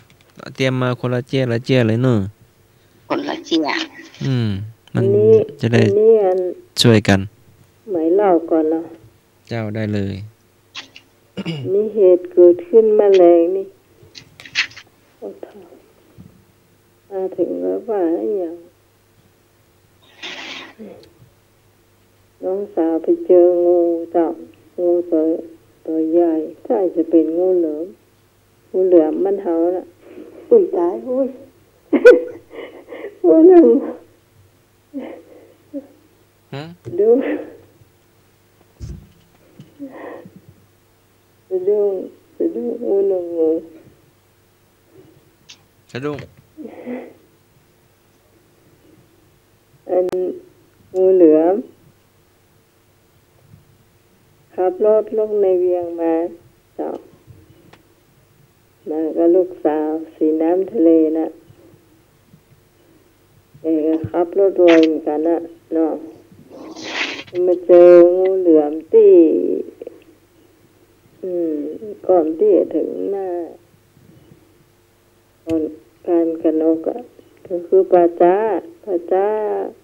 เตรียมมาคนละเจี้ย ละเจี้ยเลยเนาะ คนละเจี้ย อืม มัน อันนี้ จะได้ อันนี้อัน ช่วยกั๋น หมายเล่าก่อนเนาะ เจ้า ได้เลย มีเหตุเกิดขึ้นมาแลงนี่ โอ้โธ่ มาเถิงแล้วว่าอะหยัง น้องสาวไปเจองูเจ้า งูตั๋ว ตั๋วใหญ่ ถ้าจะเป๋นงูเหลือม งูเหลือมบ้านเฮาน่ะ อุ๊ย ต๋าย อุ๊ย งูเหลือม ฮะ ดู สะดุ้ง สะดุ้ง อู้เรื่องงู สะดุ้ง อัน งูเหลือม ขับรถลงในเวียงมา เจ้า มากับลูกสาว สีน้ำทะเลน่ะ เออ ขับรถไวเหมือนกั๋นน่ะเนาะ มาเจองูเหลือมตี้ อืม ก่อนตี้จะเถิงหน้า ก่อน ก๋านกะนกอะ ก็คือป่าจ๊า ป่าจ๊า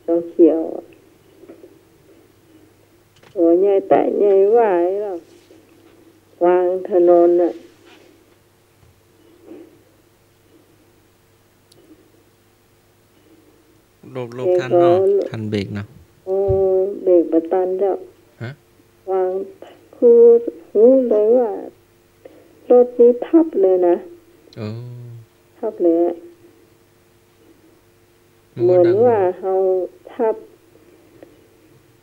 หนองเขียวอะ ตั๋วใหญ่แต๊ใหญ่หวายแล้ว ขวางถนนน่ะ หลบ หลบทันเนาะ เบรกก่อน ทันเบรกเนาะ โอ้ เบรกบ่ตันเจ้า ฮะ ขวาง คือฮู้เลยว่า รถนี้ทับเลยนะ โอ้ ทับเลยอะ เหมือนว่าเฮาทับ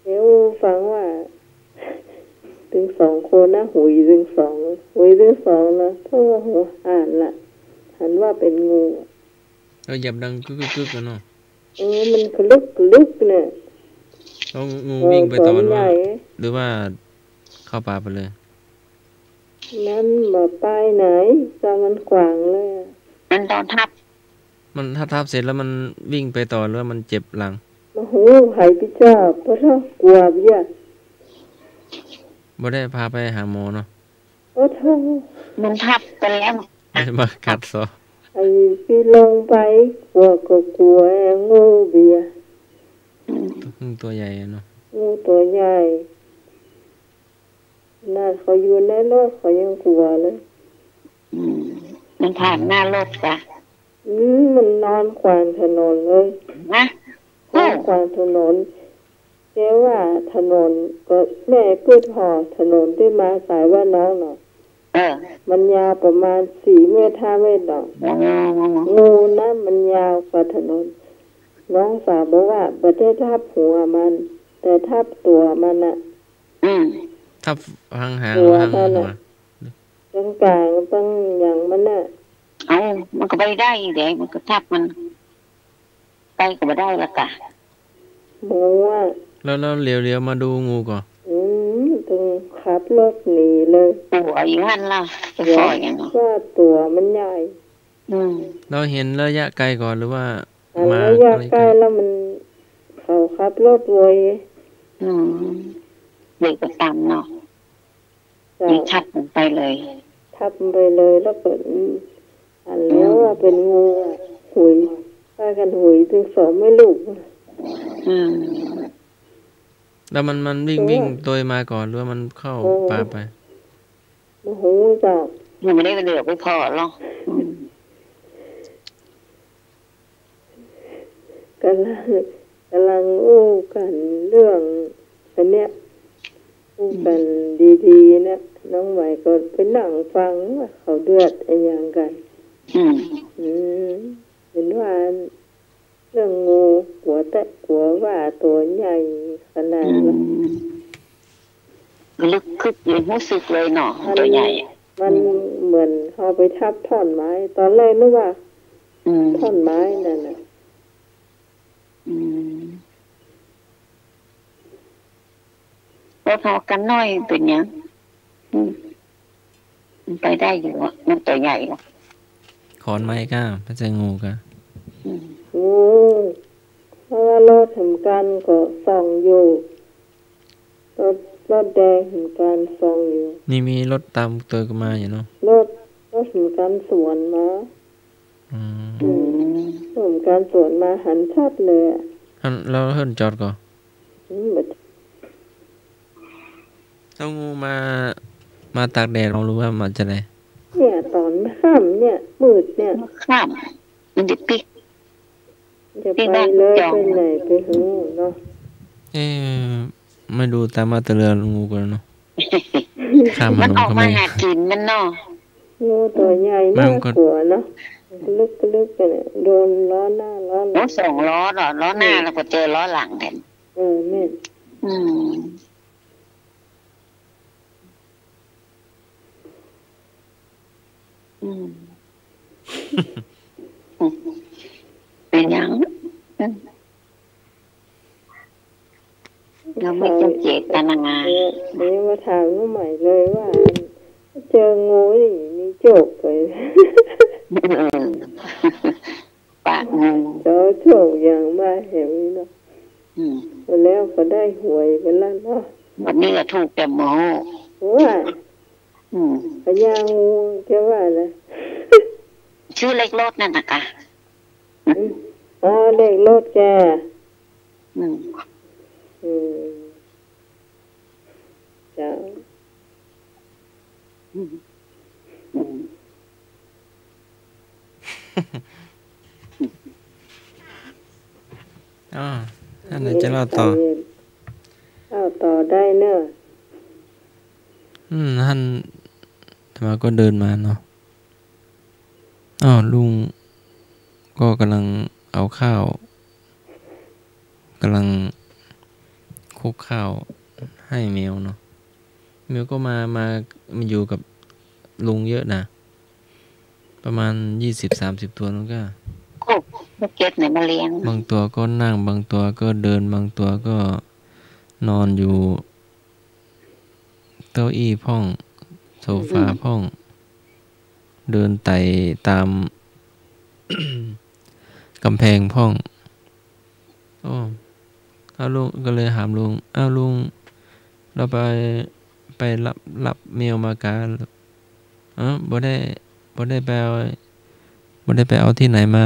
เดี๋ยวฟังว่า ตึงสองคนนะ หุยตึงสอง หุยตึงสองนะ เพราะว่าหัวหันละ หันว่าเป๋นงู เออ เหยียบดังกึกกึกกึกอะเนาะ เออ มันกระลึกกระลึกเนี่ย แล้วงูวิ่งไปต่อหรือว่า หรือว่าเข้าป่าไปเลย มันบ่ไปไหน จอมันขวางเลยอะ มันโดนทับ มันทับทับเสร็จแล้วมันวิ่งไปต่อหรือว่ามันเจ็บหลัง บ่ฮู้ ไผปี้เจ้า ปะโธ่ กั๋วเปี้ย บ่ได้พาไปหาหมอเนาะ โอ้โธ่ มันทับไปแล้ว ไม่ได้มากัดซะ ไอ้ปี้ลงไป กั๋วก็กั๋ว งูเปี้ย อืม อืม ตั๋วใหญ่อะเนาะ งูตั๋วใหญ่ ขนาดเขาอยู่ในรถเขายังกั๋วเลย อืม มันผ่านหน้ารถจ้ะ อืม มันนอนขวางถนนเลย ฮะ นอนขวางถนน แต่ว่าถนนก็แม่กึ๊ดห่อถนนตี้มาสายบ้านน้องเนาะ เออ มันยาวประมาณสี่เมตร ห้าเมตรเนาะ อ๋อ งูนั้นมันยาวกว่าถนน น้องสาวบอกว่าบ่ได้ทับหัวมัน แต่ทับตั๋วมันน่ะ อืม ทับหางหาง ตั๋ว หาง มัน หัว น่ะ ตรงก๋างตรงหยังมันน่ะ เอ้า มันก็ไปได้เด้ มันก็ทับมัน ไปก็บ่ได้ละกะ หมูอะ แล้ว แล้วเหลียว เหลียวมาดูงูก่อ อืม ตึงขับรถหนีเลย กั๋วอยู่หั้นล่ะ จะ เดี๋ยว ปล่อยยังไง ว่าตั๋วมันใหญ่ อืม เฮาหันระยะไกลก่อ หรือว่า หัน มา ระยะไกล แล้วมัน เขาขับรถไว อืม เบรกบ่ต๋ำเนาะ เจ้า เลยทับมันไปเลย ทับมันไปเลย แล้วก็ อืม หันแล้ว อืม ว่าเป๋นงูอะ หุย พากั๋นหุยตึงสองแม่ลูก อืม แล้วมัน มันวิ่ง เออ วิ่งตวยมาก่อ หรือว่ามันเข้า โอ้ ป่าไป บ่ฮู้เจ้า ยังบ่ได้เหลือบไปผ่อหรอก อืม ก่ำลัง ก่ำลังอู้กั๋นเรื่องอันเนี้ย อู้กั๋น อืม ดีๆ เนี่ย น้องใหม่ก็ไปนั่งฟังว่าเขาเดือดอะหยังกั๋น อืม อืม เป๋นว่า เรื่องงู กั๋วแต๊กั๋วว่าตั๋วใหญ่ขนาดนั้น อืม ลึกคึกเลย ฮู้สึกเลยเนาะ มัน ตั๋วใหญ่ มัน อืม เหมือนเฮาไปทับถ่อนไม้ ต๋อนแรกนึกว่า อืม ถ่อนไม้นั่นน่ะ อืม รถเฮาคันน้อยเป๋นหยัง อืม มันไปได้อยู่อะ มันตั๋วใหญ่อะ ขอนไม้ก้า บ่ใจ้งูก้า อืม โอ้ เพราะว่ารถเหมือนกั๋นก็ส่องอยู่ รถ รถแดงเหมือนกั๋นส่องอยู่ นี่มีรถต๋ามตวยกั๋นมาอยู่เนาะ รถ รถเหมือนกั๋นสวนมา อืม อืม เหมือนกั๋นสวนมาหันชัดเลยอะ หัน แล้วหันจอดก่อ อืม บ่ เฮามา มาตากแดด หรือว่ามาจาใด เนี่ย ต๋อนค่ำเนี่ย มืดเนี่ย ค่ำ มันจะปิ๊ก จะไปเลย ปิ๊กบ้าน ไปไหน ไปฮู้เนาะ เอ๊ะ ไม่รู้ต๋ามมาตะเลืองูก่อนเนาะ ข้ามถนน มันออกมา เข้ามา หากิ๋นมันเนาะ งูตั๋วใหญ่ มันก็ น่ากลัวเนาะ ลึกๆ ไปเนี่ย โดนล้อหน้าล้อหลัง โอ้ สองล้อเนาะ ล้อหน้า อืม แล้วก็เจอล้อหลังแถม เออ แม่น อืม อืม เป๋นหยัง อืม เฮาบ่ได้เจตนา เออ เดี๋ยวมาถามน้องใหม่เลยว่า เจองูนี่มีโจคไป เออ ปะ อืม เจ้าโชคอย่างมาแหมนี่เนาะ อืม แล้วก็ได้หวยไปแล้วเนาะ วันนี้ก็ถูกแต่หมู่ ว่า อืม พญางูจะว่านะ ชื่อเลขรถนั่นน่ะกะ อืม อ๋อ เลขรถแก อืม อืม เจ้า อืม อืม อ้อ อันไหนจะเล่าต่อ เล่าต่อได้เนอะ อืม หัน อาตมาก็เดินมาเนาะ อ้าว ลุงก็ก่ำลังเอาข้าว ก่ำลังคลุกข้าวหื้อแมวเนาะ แมวก็มา มา มาอยู่กับลุงเยอะนะ ประมาณยี่สิบสามสิบตั๋วนั่นก็ โอ้ บ่เก็บไหนมาเลี้ยง บางตั๋วก็นั่ง บางตั๋วก็เดิน บางตั๋วก็นอนอยู่เก้าอี้พ่อง โซฟาพ่อง อืม เดินไต่ต๋าม ก๋ำแพงพ่อง โอ้ อ้าว ลุง ก็เลยถามลุง อ้าว ลุง เฮาไป ไปฮับ ฮับแมวมากา เอ้อ บ่ได้ บ่ได้ไปเอา บ่ได้ไปเอาตี้ไหนมา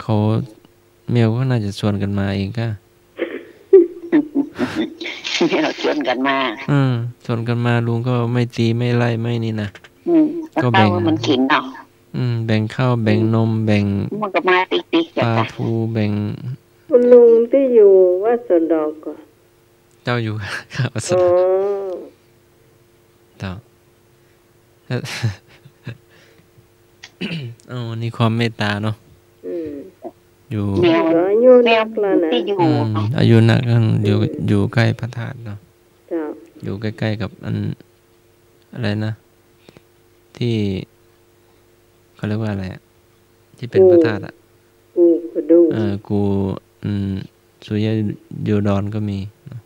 เขา แมวก็น่าจะชวนกั๋นมาเองก้า แมวชวนกั๋นมา อืม ชวนกั๋นมา ลุงก็ไม่ตี ไม่ไล่ ไม่นี่นะ อืม ก็แบ่ง เอาข้าวหื้อมันกิ๋นเนาะ อืม แบ่งข้าว แบ่งนม อืม แบ่ง มันก็มาติ๊กๆ ปลา จ้ะ ทู แบ่ง คุณลุงตี้อยู่วัดสวนดอกก่อ เจ้าอยู่ ครับ อ๋อ เจ้า เอ้า นี่ความเมตต๋าเนาะ อืม อยู่ แมว อายุนักแล้วนะ ตี้อยู่ อืม อายุนักแล้ว อยู่ อืม อยู่ใก้พระธาตุเนาะ เจ้า อยู่ใก้ๆ กับอัน อะไรนะ ตี้ เขาเรียกว่าอะไรอะ ตี้เป๋นพระธาตุอะ กู่ กู่กระดูก เออ กู่ อืม สุริยะโยดรก็มีเนาะ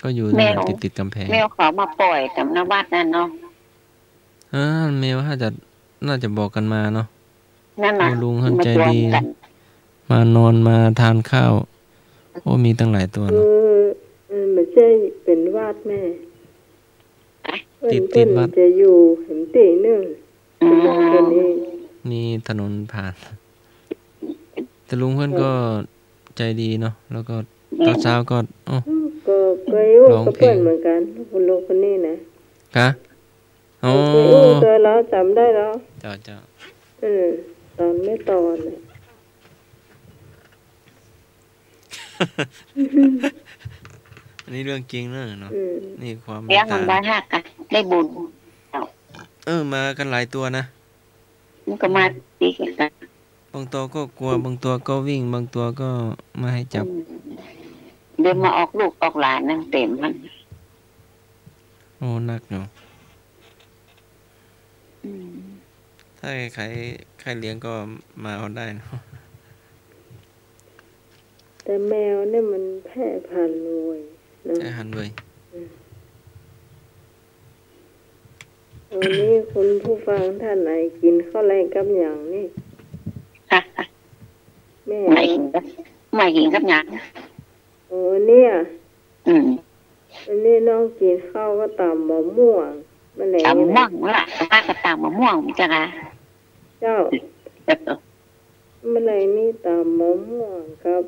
ก็อยู่ แมว นั่นแหละ ติดๆ ก๋ำแพง แมวเขามาป่อยต๋ามหน้าวัดนั่นเนาะ เออ แมวน่าจะ น่าจะบอกกั๋นมาเนาะ นั่นน่ะ โอ้ ลุงหันใจดี มาจวนกั๋น มานอน มาทานข้าว โอ้ มีตั้งหลายตั๋วเนาะ เออ มันบ่ใจ้เป๋นหวัดแม่ ฮะ เปิ้น ติด เปิ้น ติดหวัด จะอยู่หั้นตี้นึ่ง อืม เปิ้นนอนตรงนี้ มีถนนผ่าน แต่ลุงเปิ้นก็ เออ ใจดีเนาะ แล้วก็ อืม ต๋อนเช้าก็ โอ้ อืม ก็ ก็อยู่ ร้องเพลง กับเปิ้นเหมือนกั๋น คนโน้นคนนี้นะ ฮะ อ๋อ ก็อยู่ตวยลาว จ๋ำได้ลอ เจ้า เจ้า เออ ต๋อนแม่ต๋อนน่ะ อันนี้เรื่องจริงเนอะเนาะ อืม นี่ความ เลี้ยงมัน เมตตา บ่ฮักกั๋น ได้บุญ เออ มากั๋นหลายตั๋วนะ มันก็มาติดกั๋น บางตั๋วก็กั๋ว บางตั๋วก็วิ่ง บางตั๋วก็ไม่ให้จับ อืม เดี๋ยวมาออกลูกออกหลานนั่นเต็มมัน โอ้ นักเนาะ อืม ถ้าใค่ ใค่เลี้ยงก็มาเอาได้เนาะ แต่แมวเนี่ยมันแพร่พันธุ์ไวเนอะ แพร่พันธุ์ไว อืม วันนี้คุณผู้ฟังท่านไหนกิ๋นข้าวแลงกับหยังนี่ แม่ หมายถึงกับ หมายถึงกับหยัง โอ้ เนี่ย อืม วันนี้น้องกิ๋นข้าวกับต๋ำมะม่วง มะแลง ต๋ำมะม่วงละ ป้าก็ต๋ำมะม่วงจ้ะค่ะ เจ้า มะแลงนี่ต๋ำมะม่วงกับ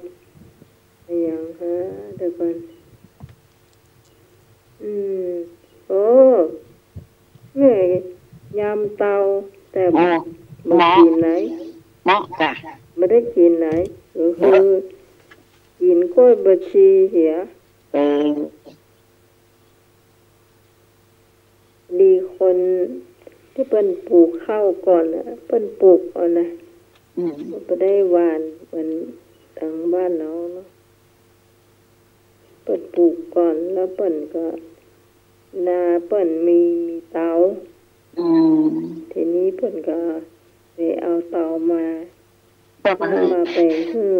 อะหยังฮะ เดี๋ยวก่อน อืม โอ้ แม่ ยำเตา แต่ โอ้ บ่กิ๋นไหน เหมาะ เหมาะจ้ะ บ่ได้กิ๋นไหน ก็คือ กิ๋นก้อยบัวชีเหีย เออ ดีคนตี้เปิ้นปลูกข้าวก่อนน่ะ เปิ้นปลูกเอานะ อืม บ่ได้หว่านเหมือนตางบ้านเฮาเนาะ เปิ้นปลูกก่อน แล้วเปิ้นก็ นาเปิ้นมี มีเตา อืม ทีนี้เปิ้นก็เลยเอาเตามา เปิ้นก็ มา มาแบ่งหื้อ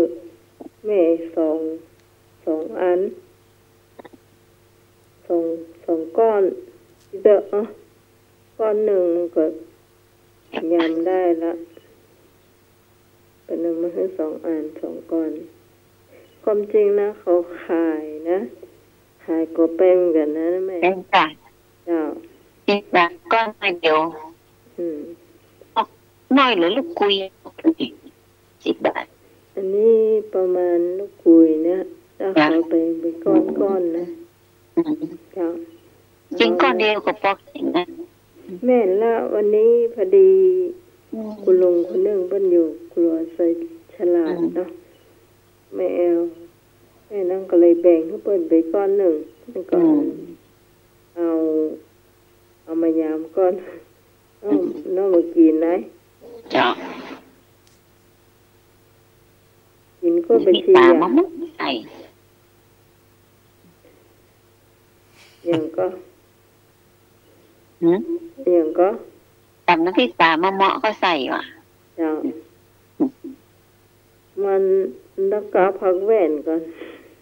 แม่สอง สองอัน สอง สองก้อน เด้อ เอ้อ ก้อนนึ่งมันก็ยำได้ละ เปิ้นเอามาหื้อสองอัน สองก้อน ความจริงนะ เขาขายนะ ขายกั๋วแปงเหมือนกั๋นนะแม่ แปงจ้ะ เจ้า สิบบาทก้อนน้อยเดียว อืม ออกน้อยเหลือลูกกุย สิบบาท อันนี้ประมาณลูกกุยเนี่ย ถ้า จ้ะ เขาแปงเป๋นก้อนๆ นะ อืม เจ้า กิ๋นก้อนเดียวก็ปอกิ๋นนะ แม่นละ วันนี้พอดี อืม คุณลุงคนนึ่งเปิ้นอยู่ครัวไซฉลาด อืม เนาะ แม่แอล แม่นั่นก็เลยแบ่งหื้อเปิ้นไปก้อนนึ่ง แล้วก็ อืม เอา เอามายำก้อน เอ้า อืม น้องบ่กิ๋นไหน เจ้า กิ๋นก้อยบัวชี มีปลา อะ มะม่วงใส่ อย่างก็ หืม อย่างก็ ต๋ำน้ำพริกปลามะเมาะก็ใส่ว่ะ เจ้า มันต้องเอาผักแว่นก่อน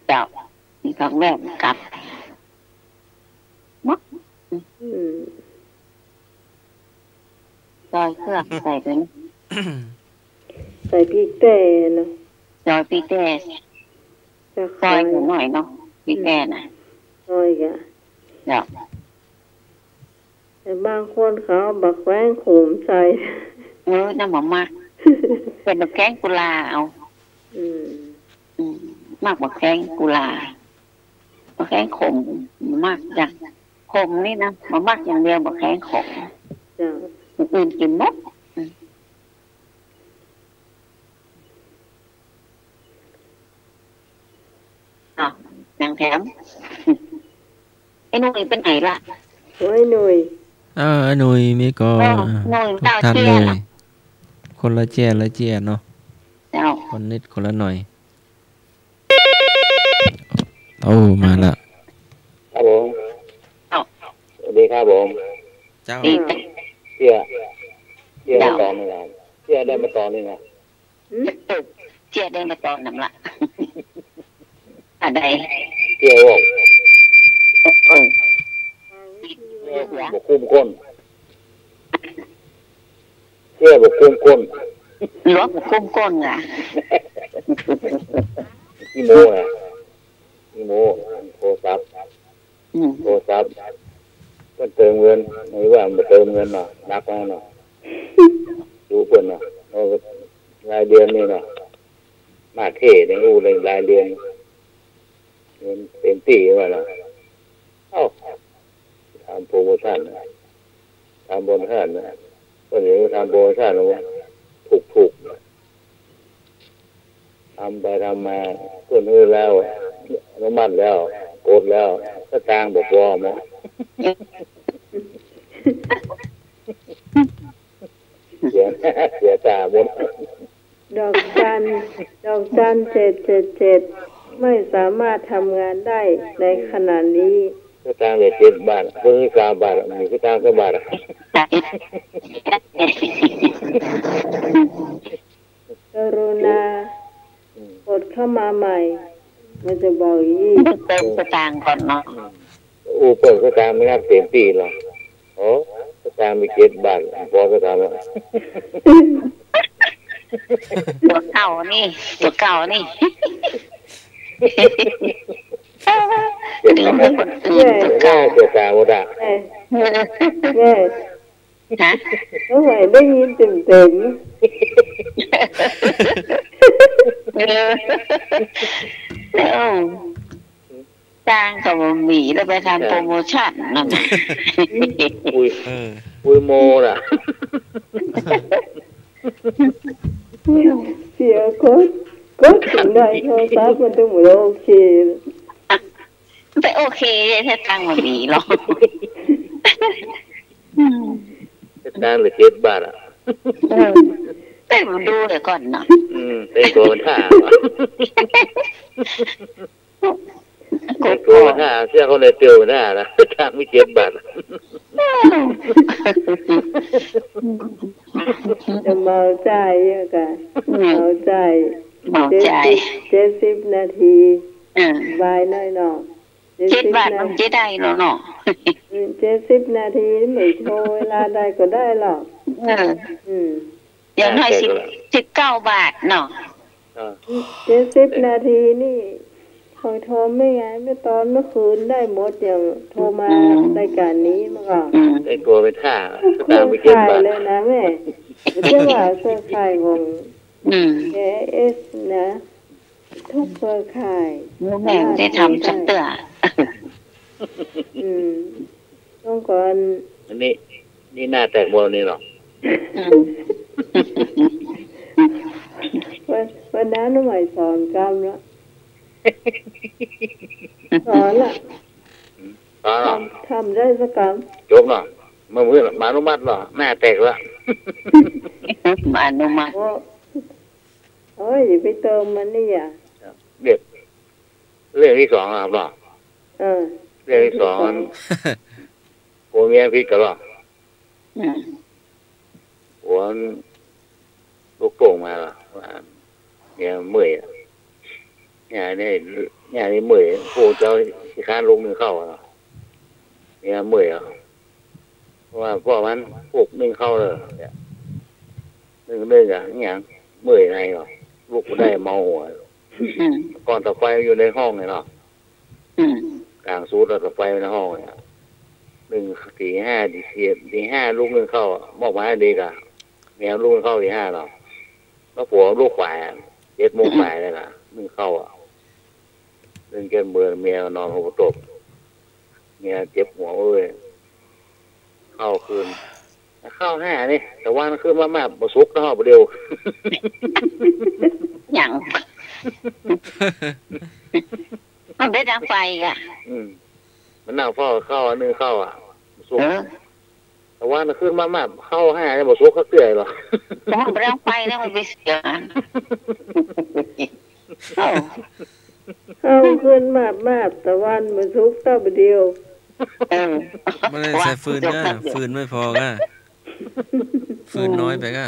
เจ้า มีผักแว่นกับ มะ อืม ซอยเครื่องใส่ไปนะ ใส่พริกแต้เนาะ ซอยพริกแต้ จะ ซอยหน่อยเนาะ พริกแต้น่ะ ซอยกะ เจ้า แต่บางคนเขาเอาบักแข้งขมใส่ เออ นั่นบ่มัก เป๋นบักแข้งกุลาเอา อืม อืม มักบักแข้งกุลา บักแข้งขม บ่มักจ้ะ ขมนี่นะ บ่มักอย่างเดียว บักแข้งขม เจ้า อย่างอื่นกิ๋นหมด อืม อ้าว ยังแถม ไอ้หนุ่ยไปไหนละ โอ้ย หนุ่ย เออ ไอ้หนุ่ย มีก็ เออ หนุ่ย ทุกท่านเลย คนละเจ้ย ละเจ้ยเนาะ เจ้า คนนิดคนละหน่อย โอ้ มาละ ครับผม เอ้า สวัสดีครับผม เจ้า ดีจ้ะ เตี้ย เตี้ย เจ้า มาตอนนี้นะ เตี้ยได้มาตอนนี้นะ หืม เตี้ยได้มาตอนนั้นละ อะไร เตี้ยบอก เออ เตี้ยบอกคุ้มคน เตี้ยบอกคุ้มคน หลวงกุมก้นอ่ะ ขี้โม้อะ ขี้โม้ โทรศัพท์ อืม โทรศัพท์ เปิ้นเติมเงิน ไม่ว่ามันเติมเงินเนาะ หนักแล้วเนาะ ดูเปิ้นเนาะ เอารายเดือนนี่เนาะ มาเท่เนี่ย อู้เรื่องรายเดือน เงินเต็มตี้ว่าเนาะ เอ้า ทำโปรโมชั่น ทำโปรโมชั่นนะ ก็เดี๋ยวทำโปรโมชั่นว่าถูกๆ ทำไปทำมา เปิ้นหื้อแล้ว อนุมัติแล้ว กดแล้ว สตางค์บ่ปอหมอ เสีย เสียตาหมด ดอกจัน ดอกจันเจ็ดเจ็ดเจ็ด ไม่สามารถทำงานได้ในขณะนี้ สตางค์เหลือเจ็ดบาท เปิ้นหื้อสามบาท มีสตางค์สักบาทอะ กรุณา อืม กดเข้ามาใหม่ มันจะบอกอีก เติมสตางค์ก่อนเนาะ อืม อู้ เปิ้นสตางค์ไม่นับเต็มตี้หรอก โอ้ สตางค์มีเจ็ดบาท ปอสตางค์ละ ตั๋วเก่านี่ ตั๋วเก่านี่ เสียตาหมดอะ เสียตาหมดอะ แม่ แม่ ฮะ ต้องให้ได้ยินเต็มๆ เออ เออ จ้างก็บ่มี แล้วไปทำโปรโมชั่นนั่นน่ะ อุ้ย เออ อุ้ย โม้ล่ะ เสียกด กดถึงได้โทรศัพท์มันถึงบ่โอเค ไปโอเคแท้ ตังค์บ่มีหรอก อืม ตังค์เหลือเจ็ดบาทอะ เออ แต่บ่ดูเดี๋ยวก่อนเนาะ อืม แต่งตั๋วเป็นท่า แต่งตั๋วเป็นท่า เสื้อเขาในเตียวเป็นท่านะ ตังค์มีเจ็ดบาท จะเมาจ่ายเยอะกะ อืม เมาจ่าย เมาจ่าย เจ็ดสิบ เจ็ดสิบนาที อ่า บายหน้อยเนาะ เจ็ดบาทมันจะได้แล้วเนาะ อืม เจ็ดสิบนาทีนี่ไม่โทรเวลาใดก็ได้หรอก เออ อืม อย่างน้อยสิบ สิบเก้าบาทเนาะ อ่า เจ็ดสิบนาทีนี่ คอยโทรไม่ไง เมื่อตอนเมื่อคืนได้หมด อย่างโทรมา อืม รายการนี้มาก่อน อืม แต่งตั๋วเป็นท่า สตางค์มีเจ็ดบาท เครือข่ายเลยนะแม่ ไม่ใช่ว่าเครือข่ายของ อืม เอเอสนะ ทุกเครือข่าย แม่บ่ได้ทำสักเตื้อ อืม ต้องก่อน อันนี้ นี่หน้าแตกหมดนี่หรอ อืม วัน วันนั้นน้องใหม่สอนกำละ สอนละ สอนหรอ ทำ ทำได้สักกำ จบเนาะ มามื้อมาอนุมัติหรอ หน้าแตกละ มาอนุมัติ โอ้ โอ้ย อย่าไปเติมมันนี่อ่ะ เด็ก เรื่องที่สองอะครับเนาะ เออ เรื่องที่สอง เรื่องที่สอง ผัวเมียผิดกั๋นเหรอ อืม ผัวลุกโต้งมาเหรอ ว่าเมียเมื่อยอะ เนี่ยนี่ เนี่ยนี่เมื่อย พวกเจ้าขี้คร้านลุกนึ่งข้าวอะเหรอ เมียเมื่อยอะ เพราะว่าพ่อมันปลุกนึ่งข้าวเลย นึ่งนึ่งอะ เนี่ย เมื่อยในเหรอ ลุกบ่ได้เมาหัว อืม ก่อนเตาไฟมันอยู่ในห้องไงเนาะ อืม ก๋างสุดแล้วเตาไฟมันในห้องไง นึ่ง ตีห้า ตีสี่ ตีห้าลุกนึ่งข้าวอะ บอกมาให้ดีกะ แมวลุกนึ่งข้าวตีห้าเนาะ แล้วผัวลุกฝ่ายอะ เจ็ดโมงฝ่ายเลยกะ นึ่งข้าวอะ นึ่งเจ็ดเมือเมียนอนหัวตบ เมียเจ็บหัวเว้ย ข้าวคืน ข้าวห้านี่ ตะวันขึ้นมามาบ่สุกเนาะ บ่เดียว หยัง มันไปดังไฟกะ อืม มันนั่งเฝ้าข้าวนึ่งข้าวอะ บ่สุก เออ ตะวันขึ้นมามาข้าวห้านี่บ่สุกสักเตื้อหรอ มันไปดังไฟแล้วมันไปเสียงอะ เอ้า ข้าวขึ้นมามาตะวันบ่สุกสักเตื้อ เดียว เออ บ่ได้ใส่ฟืนกะ ฟืนไม่พอกะ ฟืนน้อยไปกะ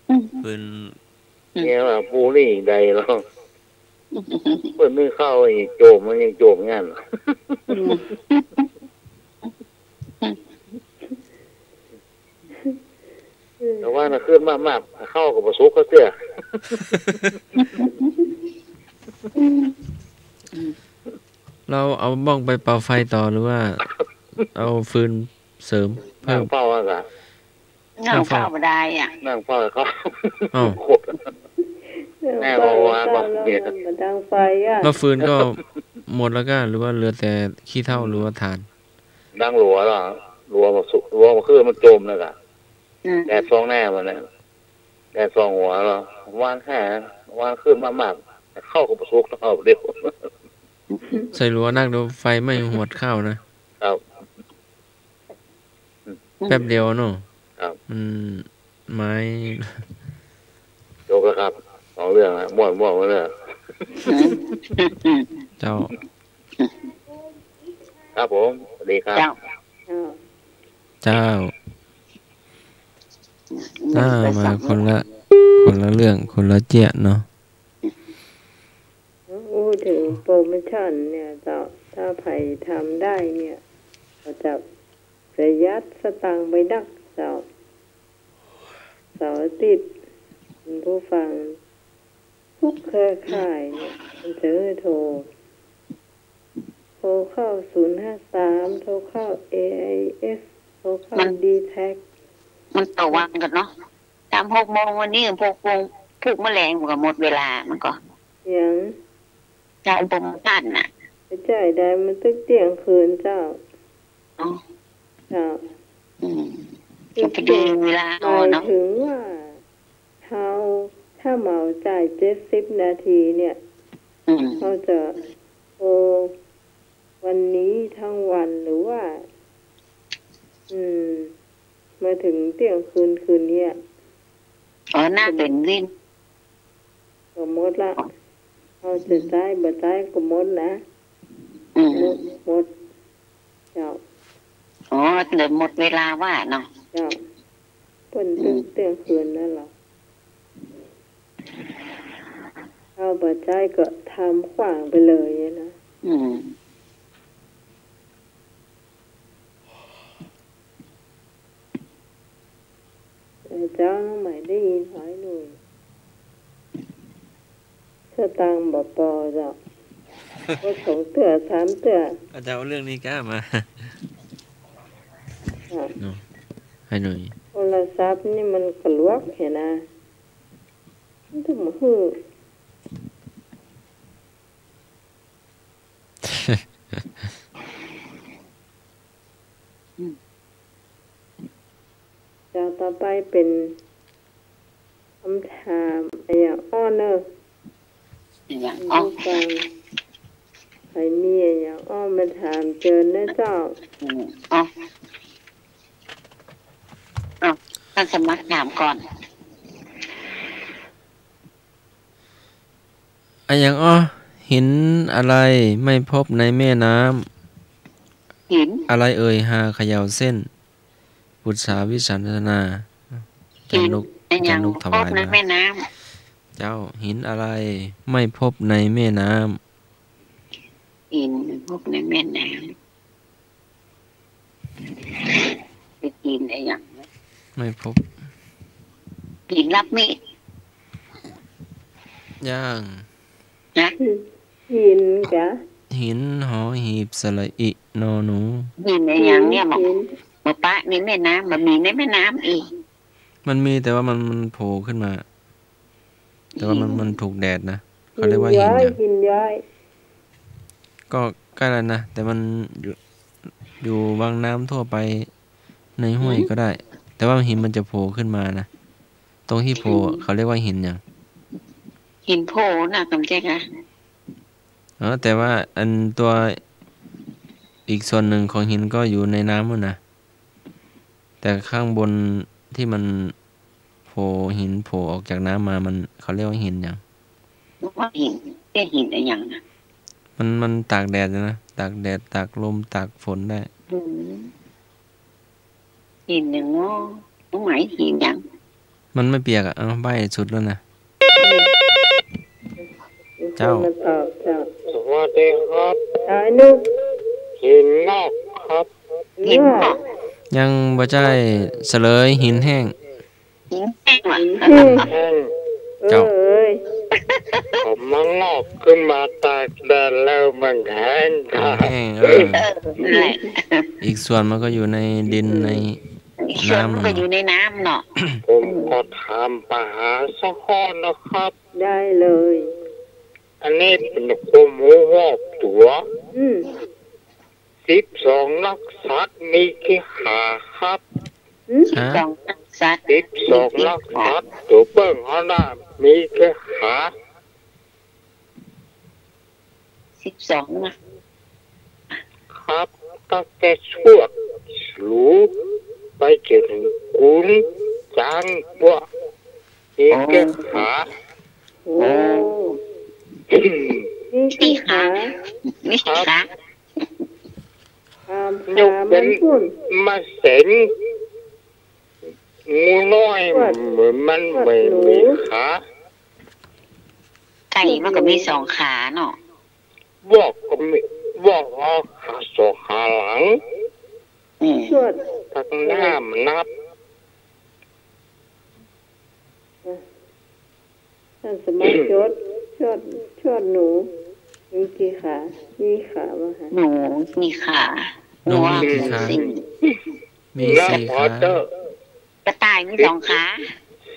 อืม ฟืน เนี่ยว่าปูนี่ได้หรอ เปิ้นนึ่งข้าวอีกโจมมันยังโจมงั้น อืม อืม ว่าน่ะ ขึ้นมากๆ ข้าวก็บ่สุกก็เตื้อ แล้วเอาบ้องไปเป่าไฟต่อ หรือว่าเอาฟืนเสริมเพิ่ม นั่งเฝ้าอะกะ นั่งเฝ้า นั่งเฝ้าบ่ได้อะ นั่งเฝ้าเขา อ้าว ขวบ แน่ นั่งเฝ้า ว่า ว่า แล้วมันบ่ดังไฟอะ แล้วฟืนก็หมดแล้วก้า หรือว่าเหลือแต่ขี้เถ้า หรือว่าถ่าน ดังหลัวแล้ว หลัวมาสุ หลัวมาคือมันจมแล้วกะ อืม แดดส่องแน่มันเนี่ย แดดส่องหัวแล้ว วานแค่ วานขึ้นมากๆ ข้าวก็บ่สุก ข้าวเดียว ใส่หลัวนักเดี๋ยวไฟไหม้หวดข้าวนะ ครับ แป๊บเดียวเนาะ ครับ มันไม้ จบแล้วครับ สองเรื่องแล้ว ม่วนๆ มาเลย เจ้า ครับผม สวัสดีครับ เจ้า เจ้า อ่า มาคนละ คนละเรื่อง คนละเจี้ยเนาะ อู้เถิงโปรโมชั่นเนี่ยเจ้า ถ้าใผทำได้เนี่ย ก็จะประหยัดสตางค์ไปนักเจ้า เสาร์อาทิตย์ คุณผู้ฟัง ทุกเครือข่ายเนี่ย มันจะให้โทร โทรเข้าศูนย์ห้าสาม โทรเข้า เอไอเอส โทรเข้า มัน ดีแท็ก มันต่อวันกั๋นเนาะ ต๋ามหกโมงวันนี้ หกโมง พุกมะแลงมันก็หมดเวลา มันก็ หยัง ต๋ามโปรโมชั่นน่ะ ไปจ่ายได้มันตึกเที่ยงคืนเจ้า อ๋อ เจ้า อืม ตึกเที่ยง ก็ไปดูเวลาเอาเนาะ หมายถึงว่า เฮา ถ้าเหมาจ่ายเจ็ดสิบนาทีเนี่ย อืม เฮาจะโทรวันนี้ทั้งวันหรือว่า อืม มาถึงเที่ยงคืนคืนเนี่ย อ๋อ น่าเป๋นวิน ก็หมดละ เฮาจะจ่ายบ่จ่ายก็หมดนะ อืม หมด หมด เจ้า อ๋อ เหลือหมดเวลาว่าเนาะ เจ้า เปิ้นตึก อืม เที่ยงคืนนั่นเหรอ เฮาบ่จ่ายก็ทำขว้างไปเลยนะ อืม เออ เจ้า น้องใหม่ได้ยินหอยหนุ่ย สตางค์บ่ปอเจ้า ว่าสองเตื้อสามเตื้อ อาจารย์เอาเรื่องนี้ก้ามา อ่ะ เนาะ ให้หน่อย โทรศัพท์นี่มันกะลวกเหียนะ มันต้องมาหื้อ เจ้า ต่อไปเป๋นคำถามอะหยังอ้อเน่อ อะหยังอ้อ ผู้ฟัง ใผมีอะหยังอ้อมาถามเจิญนะเจ้า อืม อ้อ อ้าว ต้านสมัครถามก่อน อะหยังอ้อ หินอะไรไม่พบในแม่น้ำ หิน อะไรเอ่ย หาเขย่าเส้น ปรึกษาวิสัชนา อาจารย์นุก หินอะหยัง อาจารย์นุกถวายมา พบในแม่น้ำ เจ้า หินอะไรไม่พบในแม่น้ำ หินพบในแม่น้ำ ไปกินอะหยัง ไม่พบ หินรับมีด ยัง ฮะ หินกะ หิน หอหีบ สระอิ นอหนู หินอะหยังเนี่ย หิน บ่ปะในแม่น้ำ บ่มีในแม่น้ำอีก มันมี แต่ว่ามัน มันโผล่ขึ้นมา แต่ว่ามัน อืม มันถูกแดดนะ เขาเรียกว่าหินหยัง หินย้อย หินย้อย ก็ใกล้แล้วนะ แต่มันอยู่ อยู่วังน้ำทั่วไป ในห้วย อืม ก็ได้ แต่ว่าหินมันจะโผล่ขึ้นมานะ ตรงที่โผล่ อืม เขาเรียกว่าหินหยัง หินโผล่น่ะ กำแจ้กอะ อ๋อ แต่ว่าอันตัวอีกส่วนหนึ่งของหินก็อยู่ในน้ำนู่นนะ แต่ข้างบนที่มันโผล่ หินโผล่ออกจากน้ำมา มัน เขาเรียกว่าหินหยัง ว่าหิน เรียกหินอะหยังนะ มัน มันตากแดดนะ ตากแดด ตากลม ตากฝนได้ อืม หินหยังเนาะ ตรงไหนหินหยัง มันไม่เปียกอะ เอา ใบ้สุดแล้วนะ เจ้า มีคนมาตอบเจ้า สวัสดีครับ อ้ายนุก หินงอกครับ หินงอก ยังบ่ใจ้ เฉลย หินแห้ง หินแห้งว่ะ หินแห้ง แห้ง เจ้า เอ้ย ผมมางอกขึ้นมาตากแดดแล้วมันแห้ง มันแห้ง เออ เออ นั่นแหละ อีกส่วนมันก็อยู่ในดิน อืม ใน อีกส่วนมันก็ น้ำ อยู่ในน้ำเนาะ ผมขอถามปัญหาสักข้อนะครับ ได้เลย อันนี้เป๋นความรู้รอบตั๋ว อืม สิบสองนักษัตริย์มีกี่ขาครับ หืม ฮะ สิบสองนักษัตริย์ สิบสองนักษัตริย์ตั๋วเปิ้งเขาน่ะมีกี่ขา สิบสองนะ ครับ ตั้งแต่ชวด ฉลู ไปจนถึงกุน จาง กั๋ว มีกี่ขา โอ้ มีกี่ขา มีกี่ขา ครับ ถาม ยกเป๋น ถามมันปุ้น มะเสง งูน้อย ชวด มัน ชวด ไม่ หนู มีขา ไก่มันก็มีสองขาเนาะ วอกก็มี วอกเอาขาสองขาหลัง อืม ชวด ตังหน้ามันนับ อ่ะ ท่านสมาชิก ชวด ชวดหนู มีกี่ขา มีขาบ่คะ หนูมีขา หนูมีกี่ขา หัวมีสี่ มีสี่ขา นับเอาเต๊อะ กระต่ายมีสองขา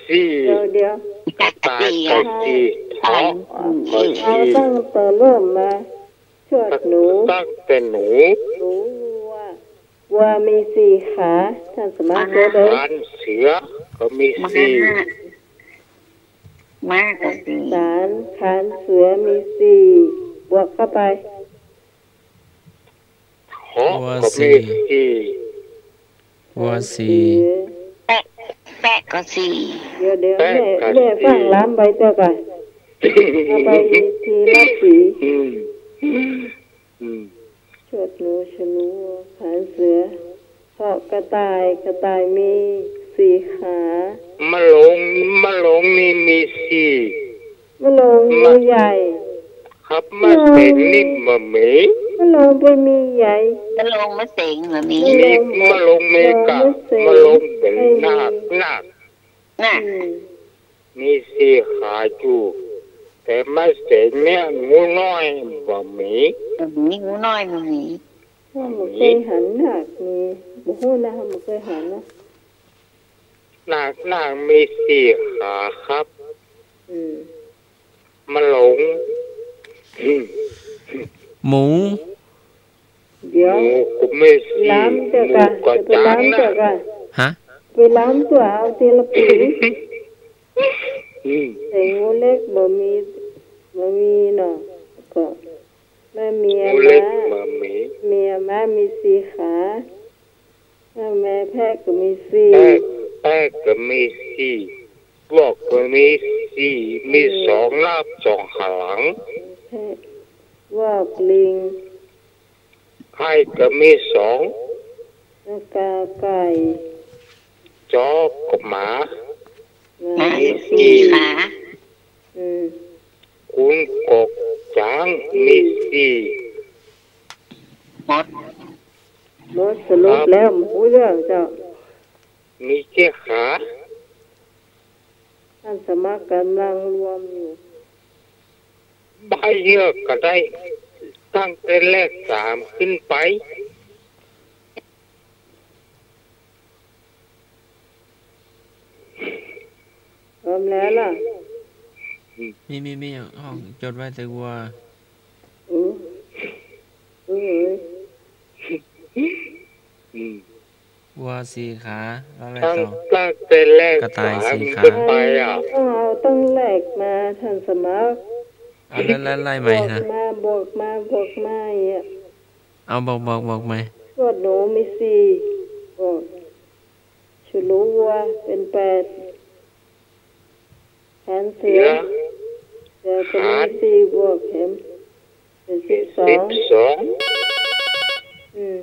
สี่ เดี๋ยว เดี๋ยว กระต่ายก็สี่ กระต่ายก็สี่ เถาะก็สี่ เอาตั้งแต่เริ่มมา ชวดหนู ตั้งแต่หนู หนู วัว วัวมีสี่ขา ท่านสมาชิกเอ้ย ขานเสือก็มีสี่ ม้า ม้าก็สี่ ขาน ขานเสือมีสี่ บวกเข้าไป เถาะก็มีสี่ วัวสี่ วัวสี่ แปะ แปะก็สี่ เดี๋ยว เดี๋ยว แปะ แม่ ก็ แม่ สี่ ฟั่งล้ำไปเต๊อะก่อน เอาไปทีละสี อืม อืม ชวดหนู ฉลู ขานเสือ เถาะกระต่าย กระต่ายมีสี่ขา มะโลง มะโลงนี่มีสี่ มะโลง มะ มีใหญ่ ครับ มะเสงนี่บ่มี มะโลงบ่มีใหญ่ มะโลงมะเสงบ่มี มี มะโลง มะโลงมีกะ มะโลงมะเสง มะโลงเป๋น ไม่มี นาค นาค น่ะ อืม มีสี่ขาอยู่ แต่มะเสงเนี่ย งูน้อยบ่มี บ่มี งูน้อยบ่มี ข้าบ่เคยหันนาคมี บ่ฮู้นะ ข้าบ่เคยหันนะ นาค นาคมีสี่ขาครับ อืม มะโลง อืม หมู เดี๋ยว หมูก็มีสี่ ล้ำเต๊อะก่อน หมูก็ จะไปล้ำเต๊อะก่อน ฮะ ไปล้ำตั๋วเอาทีละปี อืม แต่งูเล็กบ่มี บ่มีเนาะ ก็แม่เมีย งูเล็ก ม้า บ่มี เมียม้ามีสี่ขา แม่แพะก็มีสี่ แพะ แพะก็มีสี่ วอกก็มีสี่ มี อืม สองหน้าสองหลัง แพะ วอก ลิง ไก่ก็มีสอง แล้วก็ไก่ จอก็หมา หมา หมามีสี่ สี่ขา อืม กุน กอก จ๊าง อืม มีสี่ หมด หมด สรุป ครับ แล้ว บ่ฮู้เรื่องเจ้า มีกี่ขา ท่านสมัครกำลังรวมอยู่ บ่เยอะก็ได้ ตั้งแต่เลขสามขึ้นไป พร้อมแล้วล่ะ มี มี มี ห้องจดไว้แต่ว่า อืม อืม อืม วัวสี่ขา แล้วอะไรต่อ ตั้ง ตั้งแต่เลข กระต่ายสี่ขา สามขึ้นไปอ่ะ ต้องเอาตั้งแรกมา ท่านสมัคร เอา แล้ว แล้วไล่ใหม่นะ บวกมา บวกมา บวกมาอย่างเงี้ย เอา บอก บอก บอกใหม่ ชวดหนูมีสี่ บอก ฉลูวัวเป็นแปด ขานเสือ เสือ เสือก็มี ขาน สี่ บวกแถม เป็นสิบสอง สิบสอง อืม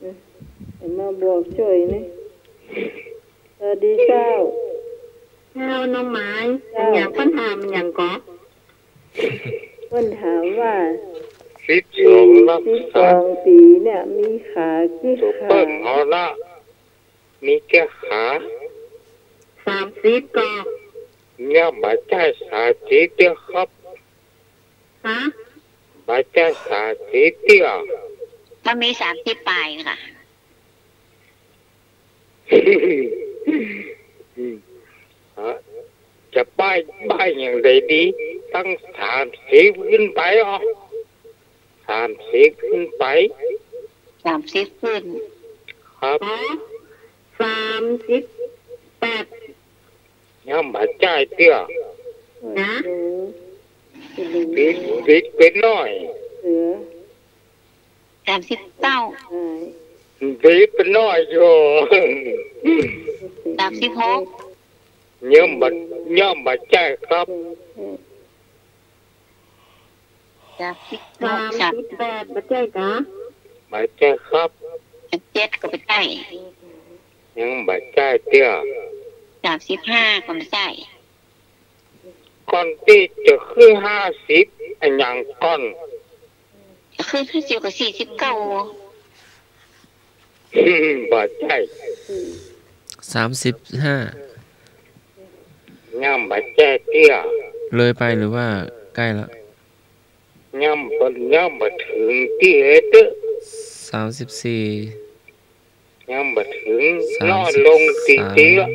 อืม เอามาบวกจ้วยนี่ สวัสดีเจ้า เจ้าน้องไม้ เจ้า อย่างเปิ้นถามอย่างก็ เปิ้นถามว่า สิบสอง ลิง นัก สิบสองปี๋เนี่ย มีขากี่ขา เปิ้นเอาละ มีกี่ขา สามสิบก่อ ยังบ่ใจ้สามสิบเตื้อครับ ฮะ บ่ใจ้สามสิบเตื้อ มันมีสามสิบป๋ายค่ะ ฮะ จะใบ้ ใบ้อย่างใดดี ตั้งสามสิบขึ้นไปอ๋อ สามสิบขึ้นไป สามสิบขึ้น ครับ อ๋อ สามสิบแปด ยังบ่ใจ้เตื้อ นะ ผิด ผิดไปหน้อย เออ สามสิบเก้า ผิดไปหน้อยอยู่ สามสิบหก ยังบ่ ยังบ่ใจ้ครับ สามสิบหก สามสิบแปด บ่ใจ้กา บ่ใจ้ครับ สามสิบเจ็ดก็บ่ใจ้ ยังบ่ใจ้เตื้อ สามสิบห้าก็บ่ใจ้ ก่อนตี้จะขึ้นห้าสิบ อะหยังก่อน จะขึ้นห้าสิบก็สี่สิบเก้า บ่ใจ้ สามสิบห้า ยังบ่ใจ้เตื้อ เลยไปหรือว่าใก้ละ ยังบ่ ยังบ่เถิงตี้เลยเตื้อ สามสิบสี่ ยังบ่เถิง สามสิบสาม น้อยลงตี้ๆ ละ